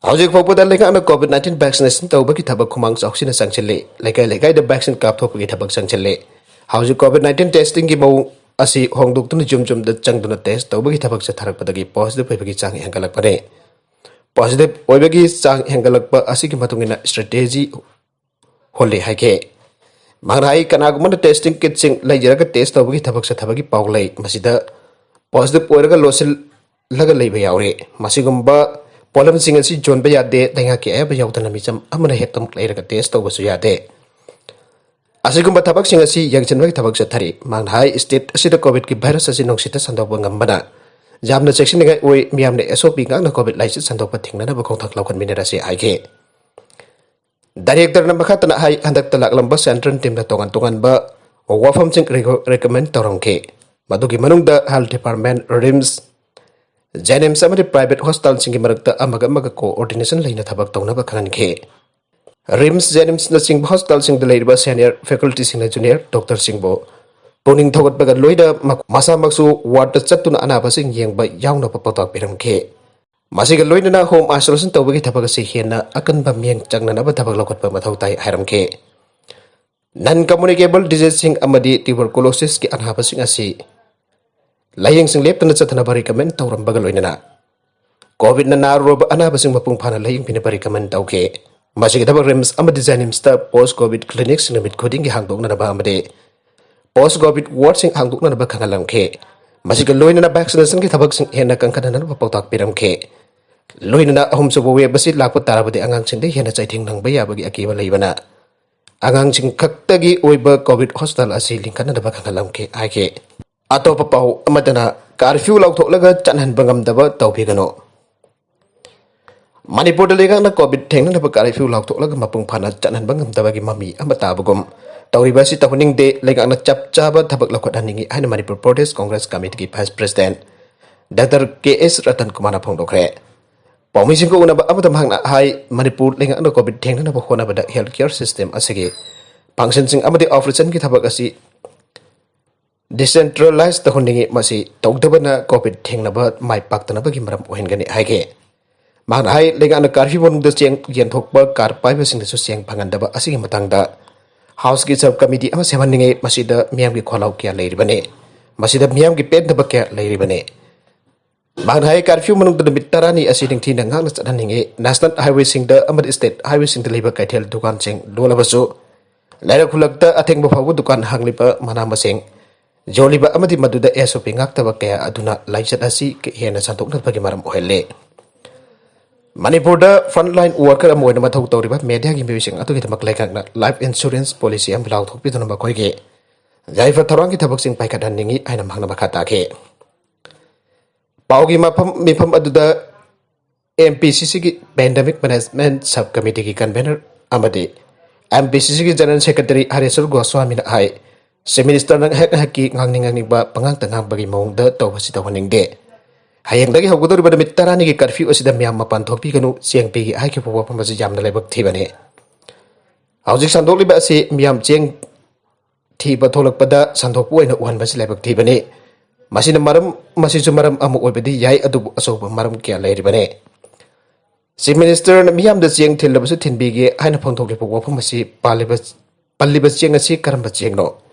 ꯍꯧꯖꯤꯛ ꯐꯥꯎꯕꯗ ꯂꯩꯉꯥꯛꯅ ꯀꯣꯚꯤꯗ ꯅꯥꯏꯟꯇꯤꯟ ꯚꯦꯛꯁꯤꯅꯦꯁꯟ ꯇꯧꯕꯒꯤ ꯊꯕꯛ ꯈꯨꯃꯥꯡ ꯆꯥꯎꯁꯤꯟꯅ ꯆꯪꯁꯤꯜꯂꯤ꯫ ꯂꯩꯀꯥꯏ ꯂꯩꯀꯥꯏꯗ ꯚꯦꯛꯁꯤꯟ ꯀꯥꯞꯊꯣꯛꯄꯒꯤ ꯊꯕꯛ ꯆꯪꯁꯤꯜꯂꯤ꯫ ꯍꯧꯖꯤꯛ ꯀꯣꯚꯤꯗ ꯅꯥꯏꯟꯇꯤꯟ ꯇꯦꯁꯇꯤꯡꯒꯤ ꯃꯑꯣꯡ ꯑꯁꯤ ꯍꯣꯡꯗꯣꯛꯇꯨꯅ ꯌꯨꯝ ꯌꯨꯝꯗ ꯆꯪꯗꯨꯅ ꯇꯦꯁ ꯇꯧꯕꯒꯤ ꯊꯕꯛ ꯆꯠꯊꯔꯛꯄꯗꯒꯤ ꯄꯣꯖꯤꯇꯤꯚ ꯑꯣꯏꯕꯒꯤ ꯆꯥꯡ ꯍꯦꯟꯒꯠꯂꯛꯄꯅꯤ꯫ ꯄꯣꯖꯤꯇꯤꯚ ꯑꯣꯏꯕꯒꯤ ꯆꯥꯡ ꯍꯦꯟꯒꯠꯂꯛꯄ ꯑꯁꯤꯒꯤ ꯃꯇꯨꯡ ꯏꯟꯅ ꯏꯁꯇ꯭ꯔꯦꯇꯦꯖꯤ ꯍꯣꯜꯂꯤ ꯍꯥꯏꯈꯤ꯫ ꯃꯍꯥꯛꯅ ꯍꯥꯏ, ꯀꯅꯥꯒꯨꯝꯕꯅ ꯇꯦꯁꯇꯤꯡ ꯀꯤꯠꯁꯤꯡ ꯂꯩꯖꯔꯒ ꯇꯦꯁ ꯇꯧꯕꯒꯤ ꯊꯕꯛ ꯆꯠꯊꯕꯒꯤ ꯄꯥꯎ ꯂꯩ꯫ ꯃꯁꯤꯗ ꯄꯣꯖꯤꯇꯤꯚ ꯑꯣꯏꯔꯒ ꯂꯣꯠꯁꯤꯜꯂꯒ ꯂꯩꯕ ꯌꯥꯎꯔꯦ꯫ ꯃꯁꯤꯒꯨꯝꯕ ꯄꯣꯠꯂꯝꯁꯤꯡ ꯑꯁꯤ ꯌꯣꯟꯕ ꯌꯥꯗꯦ꯫ ꯂꯩꯉꯥꯛꯀꯤ ꯑꯌꯥꯕ ꯌꯥꯎꯗꯅ ꯃꯤꯆꯝ ꯑꯃꯅ ꯍꯦꯛꯇꯃꯛ ꯂꯩꯔꯒ ꯇꯦꯁ ꯇꯧꯕꯁꯨ ꯌꯥꯗꯦ꯫ ꯑꯁꯤꯒꯨꯝꯕ ꯊꯕꯛꯁꯤꯡ ꯑꯁꯤ ꯌꯦꯡꯁꯤꯟꯕꯒꯤ ꯊꯕꯛ ꯆꯠꯊꯔꯤ꯫ ꯃꯍꯥꯛꯅ ꯍꯥꯏ, ꯁ꯭ꯇꯦꯠ ꯑꯁꯤꯗ ꯀꯣꯚꯤꯗꯀꯤ ꯚꯥꯏꯔꯁ ꯑꯁꯤ ꯅꯨꯡꯁꯤꯠꯇ ꯁꯟꯗꯣꯛꯄ ꯉꯝꯕꯅ ꯌꯥꯝꯅ ꯆꯦꯛꯁꯤꯟꯅꯤꯡꯉꯥꯏ ꯑꯣꯏ꯫ ꯃꯤꯌꯥꯝꯅ ꯑꯦꯁ ꯑꯣ ꯄꯤ ꯉꯥꯛꯅ ꯀꯣꯚꯤꯗ ꯂꯥꯏꯆꯠ ꯁꯟꯗꯣꯛꯄ ꯊꯤꯡꯅꯅꯕ ꯈꯣꯡꯊꯥꯡ ꯂꯧꯈꯠꯃꯤꯟꯅꯔꯁꯤ ꯍꯥꯏꯈꯤ꯫ ꯗꯥꯏꯔꯦꯛꯇꯔꯅ ꯃꯈꯥ ꯇꯥꯅ ꯍꯥꯏ, ꯍꯟꯗꯛꯇ ꯂꯥꯛꯂꯝꯕ ꯁꯦꯟꯇ꯭ꯔꯦꯜ ꯇꯤꯝꯅ ꯇꯣꯉꯥꯟ ꯇꯣꯉꯥꯟꯕ ꯋꯥꯐꯝꯁꯤꯡ ꯔꯤꯀꯃꯦꯟ ꯇꯧꯔꯝꯈꯤ꯫ ꯃꯗꯨꯒꯤ ꯃꯅꯨꯡꯗ ꯍꯦꯜꯊ ꯗꯤꯄꯥꯔꯠꯃꯦꯟ, ꯔꯤꯝꯁ, ꯖꯦꯅꯤꯝꯁ ꯑꯃꯗꯤ ꯄ꯭ꯔꯥꯏꯚꯦꯠ ꯍꯣꯁꯄꯤꯇꯥꯜꯁꯤꯡꯒꯤ ꯃꯔꯛꯇ ꯑꯃꯒ ꯑꯃꯒ ꯀꯣꯑꯣꯔꯗꯤꯅꯦꯁꯟ ꯂꯩꯅ ꯊꯕꯛ ꯇꯧꯅꯕ ꯈꯪꯍꯟꯈꯤ꯫ ꯔꯤꯝꯁ, ꯖꯦꯅꯤꯝꯁꯅꯆꯤꯡꯕ ꯍꯣꯁꯄꯤꯇꯥꯜꯁꯤꯡꯗ ꯂꯩꯔꯤꯕ ꯁꯦꯅꯤꯌꯔ ꯐꯦꯀꯜꯇꯤꯁꯤꯡꯅ ꯖꯨꯅꯤꯌꯔ ꯗꯣꯛꯇꯔꯁꯤꯡꯕꯨ ꯄꯨꯛꯅꯤꯡ ꯊꯧꯒꯠꯄꯒ ꯂꯣꯏꯅ ꯃꯁꯥꯃꯛꯁꯨ ꯋꯥꯔꯗꯇ ꯆꯠꯇꯨꯅ ꯑꯅꯥꯕꯁꯤꯡ ꯌꯦꯡꯕ ꯌꯥꯎꯅꯕ ꯄꯥꯎꯇꯥꯛ ꯄꯤꯔꯝꯈꯤ꯫ ꯃꯁꯤꯒ ꯂꯣꯏꯅꯅ ꯍꯣꯝ ꯑꯥꯏꯁꯣꯂꯦꯁꯟ ꯇꯧꯕꯒꯤ ꯊꯕꯛ ꯑꯁꯤ ꯍꯦꯟꯅ ꯑꯀꯟꯕ ꯃꯤꯠꯌꯦꯡ ꯆꯪꯅꯅꯕ ꯊꯕꯛ ꯂꯧꯈꯠꯄ ꯃꯊꯧ ꯇꯥꯏ ꯍꯥꯏꯔꯝꯈꯤ꯫ ꯅꯟ ꯀꯝꯃꯨꯅꯤꯀꯦꯕꯜ ꯗꯤꯖꯤꯖꯁꯤꯡ ꯑꯃꯗꯤ ꯇ꯭ꯌꯨꯕꯔꯀꯨꯂꯣꯁꯤꯁꯀꯤ ꯑꯅꯥꯕꯁꯤꯡ ꯑꯁꯤ ꯂꯥꯌꯦꯡꯁꯪ ꯂꯦꯞꯇꯅ ꯆꯠꯊꯅꯕ ꯔꯤꯀꯃꯦꯟ ꯇꯧꯔꯝꯕꯒ ꯂꯣꯏꯅꯅ ꯀꯣꯚꯤꯗꯅ ꯅꯥꯔꯨꯔꯕ ꯑꯅꯥꯕꯁꯤꯡ ꯃꯄꯨꯡ ꯐꯥꯅ ꯂꯥꯌꯦꯡꯕꯤꯅꯕ ꯔꯤꯀꯃꯦꯟ ꯇꯧꯈꯤ꯫ ꯃꯁꯤꯒꯤꯗꯃꯛ ꯔꯤꯝꯁ ꯑꯃꯗꯤ ꯖꯦꯅꯤꯝꯁꯇ ꯄꯣꯁ ꯀꯣꯚꯤꯗ ꯀ꯭ꯂꯤꯅꯤꯛꯁꯤꯡ ꯅꯨꯃꯤꯠ ꯈꯨꯗꯤꯡꯒꯤ ꯍꯥꯡꯗꯣꯛꯅꯅꯕ ꯑꯃꯗꯤ ꯄꯣꯁ ꯀꯣꯚꯤꯗ ꯋꯥꯔꯗꯁꯤꯡ ꯍꯥꯡꯗꯣꯛꯅꯅꯕ ꯈꯪꯍꯜꯂꯝꯈꯤ꯫ ꯃꯁꯤꯒ ꯂꯣꯏꯅꯅ ꯚꯦꯛꯁꯤꯅꯦꯁꯟꯒꯤ ꯊꯕꯛꯁꯤꯡ ꯍꯦꯟꯅ ꯀꯟꯈꯠꯍꯟꯅꯕ ꯄꯥꯎꯇꯥꯛ ꯄꯤꯔꯝꯈꯤ꯫ ꯂꯣꯏꯅꯅ ꯑꯍꯨꯝꯁꯨꯕ ꯋꯦꯕ ꯑꯁꯤ ꯂꯥꯛꯄ ꯇꯥꯔꯕꯗꯤ ꯑꯉꯥꯡꯁꯤꯡꯗ ꯍꯦꯟꯅ ꯆꯩꯊꯦꯡ ꯅꯪꯕ ꯌꯥꯕꯒꯤ ꯑꯀꯤꯕ ꯂꯩꯕꯅ ꯑꯉꯥꯡꯁꯤꯡ ꯈꯛꯇꯒꯤ ꯑꯣꯏꯕ ꯀꯣꯚꯤꯗ ꯍꯣꯁꯄꯤꯇꯥꯜ ꯑꯁꯤ ꯂꯤꯡꯈꯠꯅꯅꯕ ꯈꯪꯍꯜꯂꯝꯈꯤ ꯍꯥꯏꯈꯤ꯫ ꯑꯇꯣꯞꯄ ꯄꯥꯎ ꯑꯃꯗꯅ, ꯀꯥꯔꯐ꯭ꯌꯨ ꯂꯥꯎꯊꯣꯛꯂꯒ ꯆꯠꯍꯟꯕ ꯉꯝꯗꯕ ꯇꯧꯕꯤꯒꯅꯨ꯫ ꯃꯅꯤꯄꯨꯔꯗ ꯂꯩꯉꯥꯛꯅ ꯀꯣꯚꯤꯗ ꯊꯦꯡꯅꯅꯕ ꯀꯥꯔꯐ꯭ꯌꯨ ꯂꯥꯎꯊꯣꯛꯂꯒ ꯃꯄꯨꯡ ꯐꯥꯅ ꯆꯠꯍꯟꯕ ꯉꯝꯗꯕꯒꯤ ꯃꯃꯤ ꯑꯃ ꯇꯥꯕꯒꯨꯝ ꯇꯧꯔꯤꯕ ꯑꯁꯤ ꯇꯧꯍꯟꯅꯤꯡꯗꯦ꯫ ꯂꯩꯉꯥꯛꯅ ꯆꯞ ꯆꯥꯕ ꯊꯕꯛ ꯂꯧꯈꯠꯍꯟꯅꯤꯡꯏ ꯍꯥꯏꯅ ꯃꯅꯤꯄꯨꯔ ꯄ꯭ꯔꯗꯦꯁ ꯀꯣꯡꯒ꯭ꯔꯦꯁ ꯀꯃꯤꯇꯤꯒꯤ vice president doctor K S Ratan ꯀꯨꯃꯥꯔꯅ ꯐꯣꯡꯗꯣꯛꯈ꯭ꯔꯦ꯫ ꯄꯥꯎꯃꯤꯁꯤꯡꯒ ꯎꯅꯕ ꯑꯃꯗ ꯃꯍꯥꯛꯅ ꯍꯥꯏ, ꯃꯅꯤꯄꯨꯔ ꯂꯩꯉꯥꯛꯅ ꯀꯣꯚꯤꯗ ꯊꯦꯡꯅꯅꯕ ꯍꯣꯠꯅꯕꯗ ꯍꯦꯜꯊ ꯀꯦꯌꯔ ꯁꯤꯁꯇꯦꯝ ꯑꯁꯤꯒꯤ ꯐꯪꯁꯟꯁꯤꯡ ꯑꯃꯗꯤ ꯑꯣꯄꯔꯦꯁꯟꯒꯤ ꯊꯕꯛ ꯑꯁꯤ ꯗꯤꯁꯦꯟꯇ꯭ꯔꯦꯂꯥꯏꯖ ꯇꯧꯍꯟꯅꯤꯡꯏ꯫ ꯃꯁꯤ ꯇꯧꯗꯕꯅ ꯀꯣꯚꯤꯗ ꯊꯦꯡꯅꯕ ꯃꯥꯏ ꯄꯥꯛꯇꯅꯕꯒꯤ ꯃꯔꯝ ꯑꯣꯏꯍꯟꯒꯅꯤ ꯍꯥꯏꯈꯤ꯫ ꯃꯍꯥꯛꯅ ꯍꯥꯏ, ꯂꯩꯉꯥꯛꯅ ꯀꯥꯔꯐ꯭ꯌꯨ ꯃꯅꯨꯡꯗ ꯆꯦꯡ ꯌꯦꯟꯊꯣꯛꯄ ꯀꯥꯔ ꯄꯥꯏꯕꯁꯤꯡꯗꯁꯨ ꯆꯦꯡ ꯐꯪꯍꯟꯗꯕ ꯑꯁꯤꯒꯤ ꯃꯇꯥꯡꯗ ꯍꯥꯎꯁꯀꯤ ꯁꯕ ꯀꯃꯤꯇꯤ ꯑꯃ ꯁꯦꯝꯍꯟꯅꯤꯡꯏ꯫ ꯃꯁꯤꯗ ꯃꯤꯌꯥꯝꯒꯤ ꯈꯣꯜꯂꯥꯎ ꯀꯌꯥ ꯂꯩꯔꯤꯕꯅꯤ꯫ ꯃꯁꯤꯗ ꯃꯤꯌꯥꯝꯒꯤ ꯄꯦꯟꯗꯕ ꯀꯌꯥ ꯂꯩꯔꯤꯕꯅꯤ꯫ ꯃꯍꯥꯛꯅ ꯍꯥꯏ, ꯀꯥꯔꯐ꯭ꯌꯨ ꯃꯅꯨꯡꯗ ꯅꯨꯃꯤꯠ ꯇꯔꯥꯅꯤ ꯑꯁꯤ ꯅꯤꯡꯊꯤꯅ ꯉꯥꯛꯅ ꯆꯠꯍꯟꯅꯤꯡꯏ꯫ ꯅꯦꯁꯅꯦꯜ ꯍꯥꯏꯋꯦꯁꯤꯡꯗ ꯑꯃꯗꯤ ꯁ꯭ꯇꯦꯠ ꯍꯥꯏꯋꯦꯁꯤꯡꯗ ꯂꯩꯕ ꯀꯩꯊꯦꯜ ꯗꯨꯀꯥꯟꯁꯤꯡ ꯂꯣꯜꯂꯕꯁꯨ, ꯂꯩꯔꯛ ꯈꯨꯜꯂꯛꯇ ꯑꯊꯦꯡꯕ ꯐꯥꯎꯕ ꯗꯨꯀꯥꯟ ꯍꯥꯡꯂꯤꯕ, ꯃꯅꯥ ꯃꯁꯤꯡ ꯌꯣꯜꯂꯤꯕ ꯑꯃꯗꯤ ꯃꯗꯨꯗ ꯑꯦꯁ ꯑꯣ ꯄꯤ ꯉꯥꯛꯇꯕ ꯀꯌꯥ ꯑꯗꯨꯅ ꯂꯥꯏꯆꯠ ꯑꯁꯤ ꯍꯦꯟꯅ ꯁꯟꯗꯣꯛꯅꯕꯒꯤ ꯃꯔꯝ ꯑꯣꯏꯍꯜꯂꯤ꯫ ꯃꯅꯤꯄꯨꯔꯗ ꯐ꯭ꯔꯟꯠ ꯂꯥꯏꯟ ꯋꯥꯔꯀꯔ ꯑꯃ ꯑꯣꯏꯅ ꯃꯊꯧ ꯇꯧꯔꯤꯕ ꯃꯦꯗꯤꯌꯥꯒꯤ ꯃꯤꯑꯣꯏꯁꯤꯡ ꯑꯗꯨꯒꯤꯗꯃꯛ ꯂꯩꯉꯥꯛꯅ ꯂꯥꯏꯐ ꯏꯟꯁꯨꯔꯦꯟꯁ ꯄꯣꯂꯤꯁꯤ ꯑꯃ ꯂꯥꯎꯊꯣꯛꯄꯤꯗꯨꯅ ꯃꯈꯣꯏꯒꯤ ꯌꯥꯏꯐ ꯊꯧꯔꯥꯡꯒꯤ ꯊꯕꯛꯁꯤꯡ ꯄꯥꯏꯈꯠꯍꯟꯅꯤꯡꯏ ꯍꯥꯏꯅ ꯃꯍꯥꯛꯅ ꯃꯈꯥ ꯇꯥꯈꯤ꯫ ꯄꯥꯎꯒꯤ ꯃꯐꯝ, ꯃꯤꯐꯝ ꯑꯗꯨꯗ ꯑꯦꯝ ꯄꯤ ꯁꯤ ꯁꯤꯒꯤ ꯄꯦꯟꯗꯦꯃꯤꯛ ꯃꯦꯅꯦꯖꯃꯦꯟꯠ ꯁꯕ ꯀꯃꯤꯇꯤꯒꯤ ꯀꯟꯚꯦꯅꯔ ꯑꯃꯗꯤ ꯑꯦꯝ ꯄꯤ ꯁꯤ ꯁꯤꯒꯤ ꯖꯦꯅꯔꯦꯜ ꯁꯦꯀ꯭ꯔꯦꯇꯔꯤ ꯍꯔꯦꯁ꯭ꯋꯔ ꯒꯣꯁ꯭ꯋꯥꯃꯤꯅ ꯍꯥꯏ, ꯆꯤꯐ ꯃꯤꯅꯤꯁꯇꯔꯅ ꯉꯥꯏꯍꯥꯛ ꯉꯥꯏꯍꯥꯛꯀꯤ ꯉꯥꯡꯅꯤꯡ ꯉꯥꯡꯅꯤꯡꯕ ꯄꯉꯥꯡꯇ ꯉꯥꯡꯕꯒꯤ ꯃꯑꯣꯡꯗ ꯇꯧꯕꯁꯤ ꯇꯧꯍꯟꯅꯤꯡꯗꯦ꯫ ꯍꯌꯦꯡꯗꯒꯤ ꯍꯧꯒꯗꯧꯔꯤꯕ ꯅꯨꯃꯤꯠ ꯇꯔꯥꯅꯤꯒꯤ ꯀꯔꯐ꯭ꯌꯨ ꯑꯁꯤꯗ ꯃꯤꯌꯥꯝ ꯃꯄꯥꯟ ꯊꯣꯛꯄꯤꯒꯅꯨ, ꯆꯦꯡ ꯄꯤꯒꯦ ꯍꯥꯏꯈꯤꯕ ꯋꯥꯐꯝ ꯑꯁꯤ ꯌꯥꯝꯅ ꯂꯥꯏꯕꯛ ꯊꯤꯕꯅꯤ꯫ ꯍꯧꯖꯤꯛ ꯁꯟꯗꯣꯛꯂꯤꯕ ꯑꯁꯤ ꯃꯤꯌꯥꯝ ꯆꯦꯡ ꯊꯤꯕ ꯊꯣꯛꯂꯛꯄꯗ ꯁꯟꯗꯣꯛꯄ ꯑꯣꯏꯅ ꯎꯍꯟꯕꯁꯤ ꯂꯥꯏꯕꯛ ꯊꯤꯕꯅꯤ꯫ ꯃꯁꯤꯅ ꯃꯔꯝ, ꯃꯁꯤꯁꯨ ꯃꯔꯝ ꯑꯃ ꯑꯣꯏꯕꯗꯤ ꯌꯥꯏ, ꯑꯗꯨꯕꯨ ꯑꯆꯧꯕ ꯃꯔꯝ ꯀꯌꯥ ꯂꯩꯔꯤꯕꯅꯤ꯫ ꯆꯤꯐ ꯃꯤꯅꯤꯁꯇꯔꯅ ꯃꯤꯌꯥꯝꯗ ꯆꯦꯡ ꯊꯤꯜꯂꯕꯁꯨ ꯊꯤꯟꯕꯤꯒꯦ ꯍꯥꯏꯅ ꯐꯣꯡꯗꯣꯛꯂꯤꯕ ꯋꯥꯐꯝ ꯑꯁꯤ ꯄꯥꯜꯂꯤꯕ, ꯄꯜꯂꯤꯕ ꯆꯦꯡ ꯑꯁꯤ ꯀꯔꯝꯕ ꯆꯦꯡꯅꯣ?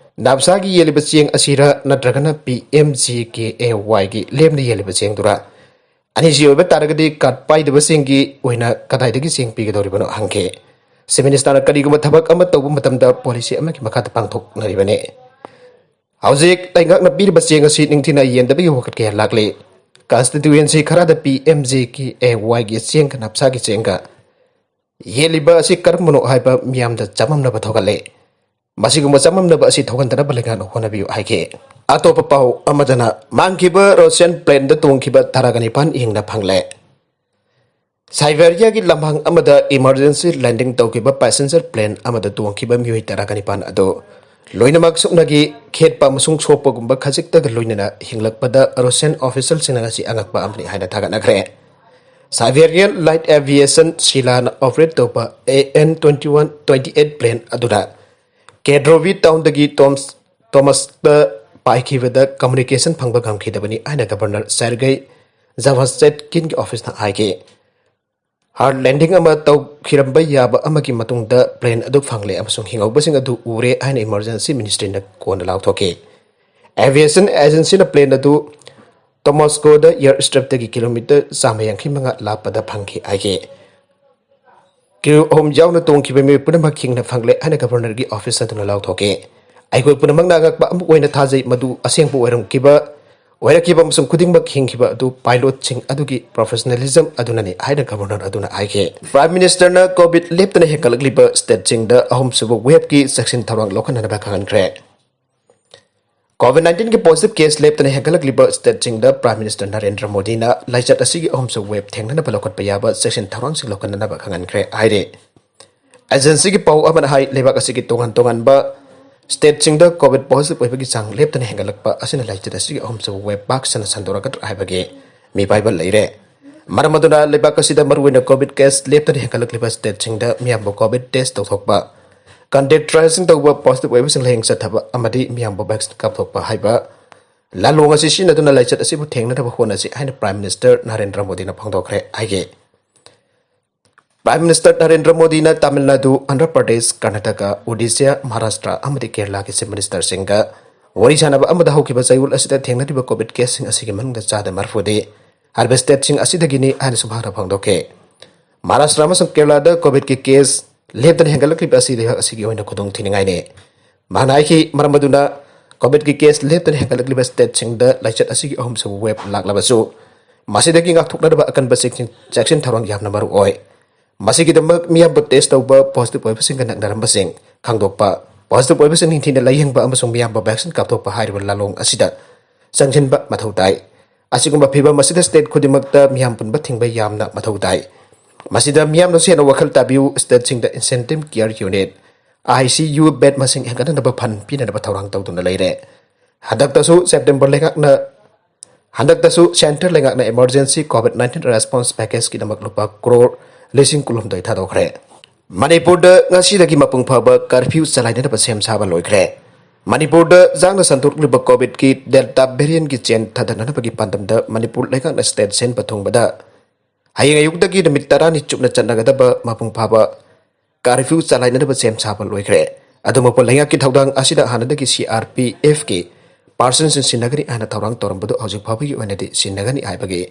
ꯅꯥꯞꯁꯥꯒꯤ ꯌꯦꯜꯂꯤꯕ ꯆꯦꯡ ꯑꯁꯤꯔ ꯅꯠꯇ꯭ꯔꯒꯅ P M G K A ꯋꯥꯏꯒꯤ ꯂꯦꯝꯅ ꯌꯦꯜꯂꯤꯕ ꯆꯦꯡꯗꯨꯔ? ꯑꯅꯤꯁꯤ ꯑꯣꯏꯕ ꯇꯥꯔꯒꯗꯤ ꯀꯥꯔꯗ ꯄꯥꯏꯗꯕꯁꯤꯡꯒꯤ ꯑꯣꯏꯅ ꯀꯗꯥꯏꯗꯒꯤ ꯆꯦꯡ ꯄꯤꯒꯗꯧꯔꯤꯕꯅꯣ ꯍꯪꯈꯤ꯫ ꯆꯤꯐ ꯃꯤꯅꯤꯁꯇꯔꯅ ꯀꯔꯤꯒꯨꯝꯕ ꯊꯕꯛ ꯑꯃ ꯇꯧꯕ ꯃꯇꯝꯗ ꯄꯣꯂꯤꯁꯤ ꯑꯃꯒꯤ ꯃꯈꯥꯗ ꯄꯥꯡꯊꯣꯛꯅꯔꯤꯕꯅꯤ꯫ ꯍꯧꯖꯤꯛ ꯂꯩꯉꯥꯛꯅ ꯄꯤꯔꯤꯕ ꯆꯦꯡ ꯑꯁꯤ ꯅꯤꯡꯊꯤꯅ ꯌꯦꯟꯗꯕꯒꯤ ꯋꯥꯀꯠ ꯀꯌꯥ ꯂꯥꯛꯂꯤ꯫ ꯀꯟꯁꯇꯤꯇ꯭ꯌꯨꯌꯦꯟꯁꯤ ꯈꯔꯗ P M G K A ꯋꯥꯏꯒꯤ ꯆꯦꯡꯒ ꯅꯥꯞꯁꯥꯒꯤ ꯆꯦꯡꯒ ꯌꯦꯜꯂꯤꯕ ꯑꯁꯤ ꯀꯔꯝꯕꯅꯣ ꯍꯥꯏꯕ ꯃꯤꯌꯥꯝꯗ ꯆꯃꯝꯅꯕ ꯊꯣꯛꯍꯜꯂꯦ꯫ ꯃꯁꯤꯒꯨꯝꯕ ꯆꯃꯝꯅꯕ ꯑꯁꯤ ꯊꯣꯛꯍꯟꯗꯅꯕ ꯂꯩꯉꯥꯛꯅ ꯍꯣꯠꯅꯕꯤꯌꯨ ꯍꯥꯏꯈꯤ꯫ ꯑꯇꯣꯞꯄ ꯄꯥꯎ ꯑꯃꯗꯅ ꯃꯥꯡꯈꯤꯕ ꯔꯣꯁꯤꯌꯥꯟ ꯄ꯭ꯂꯦꯟꯗ ꯇꯣꯡꯈꯤꯕ ꯇꯔꯥꯒ ꯅꯤꯄꯥꯟ ꯍꯤꯡꯅ ꯐꯪꯂꯦ꯫ ꯁꯥꯏꯕꯦꯔꯤꯌꯥꯒꯤ ꯂꯝꯍꯥꯡ ꯑꯃꯗ ꯏꯃꯔꯖꯦꯟꯁꯤ ꯂꯦꯟꯗꯤꯡ ꯇꯧꯈꯤꯕ ꯄꯦꯁꯦꯟꯖꯔ ꯄ꯭ꯂꯦꯟ ꯑꯃꯗ ꯇꯣꯡꯈꯤꯕ ꯃꯤꯑꯣꯏ ꯇꯔꯥꯒ ꯅꯤꯄꯥꯟ ꯑꯗꯨ ꯂꯣꯏꯅꯃꯛ ꯁꯨꯞꯅꯒꯤ ꯈꯦꯠꯄ ꯑꯃꯁꯨꯡ ꯁꯣꯛꯄꯒꯨꯝꯕ ꯈꯖꯤꯛꯇꯒ ꯂꯣꯏꯅꯅ ꯍꯤꯡꯂꯛꯄꯗ ꯔꯣꯁꯤꯌꯥꯟ ꯑꯣꯐꯤꯁꯤꯌꯦꯜꯁꯤꯡꯅ ꯉꯁꯤ ꯑꯉꯛꯄ ꯑꯃꯅꯤ ꯍꯥꯏꯅ ꯊꯥꯒꯠꯅꯈ꯭ꯔꯦ꯫ ꯁꯥꯏꯕꯦꯔꯤꯌꯥꯟ ꯂꯥꯏꯠ ꯑꯦꯚꯤꯌꯦꯁꯟ ꯁꯤꯂꯥꯅ ꯑꯣꯄꯔꯦꯠ ꯇꯧꯕ A N twenty one twenty eight plane ꯑꯗꯨꯅ ꯀꯦꯗ꯭ꯔꯣꯚꯤ ꯇꯥꯎꯟꯗꯒꯤ ꯇꯣꯝꯁ-, ꯇꯣꯃꯁꯇ ꯄꯥꯏꯈꯤꯕꯗ ꯀꯝꯃꯨꯅꯤꯀꯦꯁꯟ ꯐꯪꯕ ꯉꯝꯈꯤꯗꯕꯅꯤ ꯍꯥꯏꯅ ꯒꯕꯔꯅꯔ ꯁꯦꯔꯒꯩ ꯖꯥꯚꯥꯁꯦꯠꯀꯤꯟꯒꯤ ꯑꯣꯐꯤꯁꯅ ꯍꯥꯏꯈꯤ꯫ ꯍꯥꯔꯗ ꯂꯦꯟꯗꯤꯡ ꯑꯃ ꯇꯧꯈꯤꯔꯝꯕ ꯌꯥꯕ ꯑꯃꯒꯤ ꯃꯇꯨꯡꯗ ꯄ꯭ꯂꯦꯟ ꯑꯗꯨ ꯐꯪꯂꯦ ꯑꯃꯁꯨꯡ ꯍꯤꯡꯍꯧꯕꯁꯤꯡ ꯑꯗꯨ ꯎꯔꯦ ꯍꯥꯏꯅ ꯏꯃꯔꯖꯦꯟꯁꯤ ꯃꯤꯅꯤꯁꯇ꯭ꯔꯤꯅ ꯀꯣꯟꯅ ꯂꯥꯎꯊꯣꯛꯈꯤ꯫ ꯑꯦꯚꯤꯌꯦꯁꯟ ꯑꯦꯖꯦꯟꯁꯤꯅ ꯄ꯭ꯂꯦꯟ ꯑꯗꯨ ꯇꯣꯃꯣꯁꯀꯣꯗ ꯑꯦꯌꯔ ꯁ꯭ꯇ꯭ꯔꯤꯞꯇꯒꯤ ꯀꯤꯂꯣꯃꯤꯇꯔ ꯆꯥꯝꯃ ꯌꯥꯡꯈꯩ ꯃꯉꯥ ꯂꯥꯞꯄꯗ ꯐꯪꯈꯤ ꯍꯥꯏꯈꯤ꯫ ꯀ꯭ꯔꯨ ꯑꯍꯨꯝ ꯌꯥꯎꯅ ꯇꯣꯡꯈꯤꯕ ꯃꯤꯑꯣꯏ ꯄꯨꯝꯅꯃꯛ ꯍꯤꯡꯅ ꯐꯪꯂꯦ ꯍꯥꯏꯅ ꯒꯕꯔꯅꯔꯒꯤ ꯑꯣꯐꯤꯁ ꯑꯗꯨꯅ ꯂꯥꯎꯊꯣꯛꯈꯤ꯫ ꯑꯩꯈꯣꯏ ꯄꯨꯝꯅꯃꯛꯅ ꯑꯉꯛꯄ ꯑꯃ ꯑꯣꯏꯅ ꯊꯥꯖꯩ, ꯃꯗꯨ ꯑꯁꯦꯡꯕ ꯑꯣꯏꯔꯝꯈꯤꯕ, ꯑꯣꯏꯔꯛꯈꯤꯕ ꯑꯃꯁꯨꯡ ꯈꯨꯗꯤꯡꯃꯛ ꯍꯤꯡꯈꯤꯕ ꯑꯗꯨ ꯄꯥꯏꯂꯣꯠꯁꯤꯡ ꯑꯗꯨꯒꯤ ꯄ꯭ꯔꯣꯐꯦꯁꯅꯦꯂꯤꯖꯝ ꯑꯗꯨꯅꯅꯤ ꯍꯥꯏꯅ ꯒꯕꯔꯅꯔ ꯑꯗꯨꯅ ꯍꯥꯏꯈꯤ꯫ ꯄ꯭ꯔꯥꯏꯝ ꯃꯤꯅꯤꯁꯇꯔꯅ ꯀꯣꯚꯤꯗ ꯂꯦꯞꯇꯅ ꯍꯦꯟꯒꯠꯂꯛꯂꯤꯕ ꯁ꯭ꯇꯦꯠꯁꯤꯡꯗ ꯑꯍꯨꯝꯁꯨꯕ ꯋꯦꯕꯀꯤ ꯆꯦꯛꯁꯤꯟ ꯊꯧꯔꯥꯡ ꯂꯧꯈꯠꯅꯅꯕ ꯈꯪꯍꯟꯈ꯭ꯔꯦ꯫ ꯀꯣꯚꯤꯗ ꯅꯥꯏꯟꯇꯤꯟꯒꯤ ꯄꯣꯖꯤꯇꯤꯚ ꯀꯦꯁ ꯂꯦꯞꯇꯅ ꯍꯦꯟꯒꯠꯂꯛꯂꯤꯕ ꯁ꯭ꯇꯦꯠꯁꯤꯡꯗ ꯄ꯭ꯔꯥꯏꯝ ꯃꯤꯅꯤꯁꯇꯔ ꯅꯔꯦꯟꯗ꯭ꯔ ꯃꯣꯗꯤꯅ ꯂꯥꯏꯆꯠ ꯑꯁꯤꯒꯤ ꯑꯍꯨꯝꯁꯨꯕ ꯋꯦꯕ ꯊꯦꯡꯅꯅꯕ ꯂꯧꯈꯠꯄ ꯌꯥꯕ ꯆꯦꯛꯁꯤꯟ ꯊꯧꯔꯥꯡꯁꯤꯡ ꯂꯧꯈꯠꯅꯅꯕ ꯈꯪꯍꯟꯈ꯭ꯔꯦ ꯍꯥꯏꯔꯤ꯫ ꯑꯦꯖꯦꯟꯁꯤꯒꯤ ꯄꯥꯎ ꯑꯃꯅ ꯍꯥꯏ, ꯂꯩꯕꯥꯛ ꯑꯁꯤꯒꯤ ꯇꯣꯉꯥꯟ ꯇꯣꯉꯥꯟꯕ ꯁ꯭ꯇꯦꯠꯁꯤꯡꯗ ꯀꯣꯚꯤꯗ ꯄꯣꯖꯤꯇꯤꯚ ꯑꯣꯏꯕꯒꯤ ꯆꯥꯡ ꯂꯦꯞꯇꯅ ꯍꯦꯟꯒꯠꯂꯛꯄ ꯑꯁꯤꯅ ꯂꯥꯏꯆꯠ ꯑꯁꯤꯒꯤ ꯑꯍꯨꯝꯁꯨꯕ ꯋꯦꯕ ꯄꯥꯛ ꯁꯟꯅ ꯁꯟꯗꯣꯔꯛꯀꯗ꯭ꯔꯥ ꯍꯥꯏꯕꯒꯤ ꯃꯤꯄꯥꯏꯕ ꯂꯩꯔꯦ꯫ ꯃꯔꯝ ꯑꯗꯨꯅ ꯂꯩꯕꯥꯛ ꯑꯁꯤꯗ ꯃꯔꯨꯑꯣꯏꯅ ꯀꯣꯚꯤꯗ ꯀꯦꯁ ꯂꯦꯞꯇꯅ ꯍꯦꯟꯒꯠꯂꯛꯂꯤꯕ ꯁ꯭ꯇꯦꯠꯁꯤꯡꯗ ꯃꯤꯌꯥꯝꯕꯨ ꯀꯣꯚꯤꯗ ꯇꯦꯁ ꯇꯧꯊꯣꯛꯄ, ꯀꯟꯇꯦꯛ ꯇ꯭ꯔꯦꯁꯤꯡ ꯇꯧꯕ, ꯄꯣꯖꯤꯇꯤꯚ ꯑꯣꯏꯕꯁꯤꯡ ꯂꯥꯌꯦꯡ ꯆꯠꯊꯕ ꯑꯃꯗꯤ ꯃꯤꯌꯥꯝꯕꯨ ꯚꯦꯛꯁꯤꯟ ꯀꯥꯞꯊꯣꯛꯄ ꯍꯥꯏꯕ ꯂꯥꯂꯣꯡ ꯑꯁꯤ ꯁꯤꯖꯤꯟꯅꯗꯨꯅ ꯂꯥꯏꯆꯠ ꯑꯁꯤꯕꯨ ꯊꯦꯡꯅꯅꯕ ꯍꯣꯠꯅꯁꯤ ꯍꯥꯏꯅ ꯄ꯭ꯔꯥꯏꯝ ꯃꯤꯅꯤꯁꯇꯔ ꯅꯔꯦꯟꯗ꯭ꯔ ꯃꯣꯗꯤꯅ ꯐꯣꯡꯗꯣꯛꯈ꯭ꯔꯦ ꯍꯥꯏꯒꯦ꯫ ꯄ꯭ꯔꯥꯏꯝ ꯃꯤꯅꯤꯁꯇꯔ ꯅꯔꯦꯟꯗ꯭ꯔ ꯃꯣꯗꯤꯅ ꯇꯥꯃꯤꯜ ꯅꯥꯗꯨ, ꯑꯟꯙ꯭ꯔ ꯄ꯭ꯔꯗꯦꯁ, ꯀꯔꯅꯥꯇꯀꯥ, ꯑꯣꯗꯤꯁꯥ, ꯃꯍꯥꯔꯥꯁꯇ꯭ꯔ ꯑꯃꯗꯤ ꯀꯦꯔꯂꯥꯒꯤ ꯆꯤꯐ ꯃꯤꯅꯤꯁꯇꯔꯁꯤꯡꯒ ꯋꯥꯔꯤ ꯁꯥꯟꯅꯕ ꯑꯃꯗ ꯍꯧꯈꯤꯕ ꯆꯌꯣꯜ ꯑꯁꯤꯗ ꯊꯦꯡꯅꯔꯤꯕ ꯀꯣꯚꯤꯗ ꯀꯦꯁꯁꯤꯡ ꯑꯁꯤꯒꯤ ꯃꯅꯨꯡꯗ ꯆꯥꯗ ꯃꯔꯤꯐꯨꯗꯤ ꯍꯥꯏꯔꯤꯕ ꯁ꯭ꯇꯦꯠꯁꯤꯡ ꯑꯁꯤꯗꯒꯤꯅꯤ ꯍꯥꯏꯅꯁꯨ ꯃꯍꯥꯛꯅ ꯐꯣꯡꯗꯣꯛꯈꯤ꯫ ꯃꯍꯥꯔꯥꯁꯇ꯭ꯔ ꯑꯃꯁꯨꯡ ꯀꯦꯔꯂꯥꯗ ꯀꯣꯚꯤꯗꯀꯤ ꯀꯦꯁ ꯂꯦꯞꯇꯅ ꯍꯦꯟꯒꯠꯂꯛꯂꯤꯕ ꯑꯁꯤ ꯂꯩꯕꯥꯛ ꯑꯁꯤꯒꯤ ꯑꯣꯏꯅ ꯈꯨꯗꯣꯡ ꯊꯤꯅꯤꯡꯉꯥꯏꯅꯤ꯫ ꯃꯍꯥꯛꯅ ꯍꯥꯏꯈꯤ, ꯃꯔꯝ ꯑꯗꯨꯅ ꯀꯣꯚꯤꯗꯀꯤ ꯀꯦꯁ ꯂꯦꯞꯇꯅ ꯍꯦꯟꯒꯠꯂꯛꯂꯤꯕ ꯁ꯭ꯇꯦꯠꯁꯤꯡꯗ ꯂꯥꯏꯆꯠ ꯑꯁꯤꯒꯤ ꯑꯍꯨꯝꯁꯨꯕ ꯋꯦꯕ ꯂꯥꯛꯂꯕꯁꯨ, ꯃꯁꯤꯗꯒꯤ ꯉꯥꯛꯊꯣꯛꯅꯅꯕ ꯑꯀꯟꯕ ꯆꯦꯛꯁꯤꯟ, ꯆꯦꯛꯁꯤꯟ ꯊꯧꯔꯥꯡ ꯌꯥꯝꯅ ꯃꯔꯨ ꯑꯣꯏ꯫ ꯃꯁꯤꯒꯤꯗꯃꯛ ꯃꯤꯌꯥꯝꯕꯨ ꯇꯦꯁ ꯇꯧꯕ, ꯄꯣꯖꯤꯇꯤꯚ ꯑꯣꯏꯕꯁꯤꯡꯒ ꯅꯛꯅꯔꯝꯕꯁꯤꯡ ꯈꯪꯗꯣꯛꯄ, ꯄꯣꯖꯤꯇꯤꯚ ꯑꯣꯏꯕꯁꯤꯡ ꯅꯤꯡꯊꯤꯅ ꯂꯥꯌꯦꯡꯕ ꯑꯃꯁꯨꯡ ꯃꯤꯌꯥꯝꯕ ꯚꯦꯛꯁꯤꯟ ꯀꯥꯞꯊꯣꯛꯄ ꯍꯥꯏꯔꯤꯕ ꯂꯥꯂꯣꯡ ꯑꯁꯤꯗ ꯆꯪꯁꯤꯟꯕ ꯃꯊꯧ ꯇꯥꯏ꯫ ꯑꯁꯤꯒꯨꯝꯕ ꯐꯤꯚꯝ ꯑꯁꯤꯗ ꯁ꯭ꯇꯦꯠ ꯈꯨꯗꯤꯡꯃꯛꯇ ꯃꯤꯌꯥꯝ ꯄꯨꯟꯕ ꯊꯤꯡꯕ ꯌꯥꯝꯅ ꯃꯊꯧ ꯇꯥꯏ꯫ ꯃꯁꯤꯗ ꯃꯤꯌꯥꯝꯅꯁꯨ ꯍꯦꯟꯅ ꯋꯥꯈꯜ ꯇꯥꯕꯤꯌꯨ꯫ ꯁ꯭ꯇꯦꯠꯁꯤꯡꯗ ꯏꯟꯇꯦꯟꯁꯤꯚ care unit, I C U, bed ꯃꯁꯤꯡ ꯍꯦꯟꯒꯠꯍꯟꯅꯕ ꯐꯟ ꯄꯤꯅꯅꯕ ꯊꯧꯔꯥꯡ ꯇꯧꯗꯨꯅ ꯂꯩꯔꯦ꯫ ꯍꯟꯗꯛꯇꯁꯨ ꯁꯦꯞꯇꯦꯝꯕꯔ ꯂꯩꯉꯥꯛꯅ, ꯍꯟꯗꯛꯇꯁꯨ ꯁꯦꯟꯇ꯭ꯔꯦꯜ ꯂꯩꯉꯥꯛꯅ ꯏꯃꯔꯖꯦꯟꯁꯤ ꯀꯣꯚꯤꯗ ꯅꯥꯏꯟꯇꯤꯟ ꯔꯦꯁꯄꯣꯟꯁ ꯄꯦꯀꯦꯖꯀꯤꯗꯃꯛ ꯂꯨꯄꯥ ꯀ꯭ꯔꯣꯔ ꯂꯤꯁꯤꯡ ꯀꯨꯟꯍꯨꯝꯗꯣꯏ ꯊꯥꯗꯣꯛꯈ꯭ꯔꯦ꯫ ꯃꯅꯤꯄꯨꯔꯗ ꯉꯁꯤꯗꯒꯤ ꯃꯄꯨꯡ ꯐꯥꯕ ꯀꯔꯐ꯭ꯌꯨ ꯆꯂꯥꯏꯅꯅꯕ ꯁꯦꯝ ꯁꯥꯕ ꯂꯣꯏꯈ꯭ꯔꯦ꯫ ꯃꯅꯤꯄꯨꯔꯗ ꯌꯥꯡꯅ ꯁꯟꯗꯣꯔꯛꯂꯤꯕ ꯀꯣꯚꯤꯗꯀꯤ ꯗꯦꯜꯇꯥ ꯚꯦꯔꯤꯌꯟꯒꯤ ꯆꯦꯟ ꯊꯥꯗꯅꯅꯕꯒꯤ ꯄꯥꯟꯗꯝꯗ ꯃꯅꯤꯄꯨꯔ ꯂꯩꯉꯥꯛꯅ ꯁ꯭ꯇꯦꯠ ꯁꯤꯟꯕ ꯊꯨꯡꯕꯗ ꯍꯌꯦꯡ ꯑꯌꯨꯛꯇꯒꯤ ꯅꯨꯃꯤꯠ ꯇꯔꯥꯅꯤ ꯆꯨꯞꯅ ꯆꯠꯅꯒꯗꯕ ꯃꯄꯨꯡ ꯐꯥꯕ ꯀꯥꯔꯐ꯭ꯌꯨ ꯆꯂꯥꯏꯅꯅꯕ ꯁꯦꯝ ꯁꯥꯕ ꯂꯣꯏꯈ꯭ꯔꯦ꯫ ꯑꯗꯨꯃꯛꯄꯨ ꯂꯩꯉꯥꯛꯀꯤ ꯊꯧꯗꯥꯡ ꯑꯁꯤꯗ ꯍꯥꯟꯅꯗꯒꯤ ꯁꯤ ꯑꯥꯔ ꯄꯤ ꯑꯦꯐꯀꯤ ꯄꯥꯔꯁꯟꯁꯤꯡ ꯁꯤꯟꯅꯒꯅꯤ ꯍꯥꯏꯅ ꯊꯧꯔꯥꯡ ꯇꯧꯔꯝꯕꯗꯨ ꯍꯧꯖꯤꯛ ꯐꯥꯎꯕꯒꯤ ꯑꯣꯏꯅꯗꯤ ꯁꯤꯟꯅꯒꯅꯤ ꯍꯥꯏꯕꯒꯤ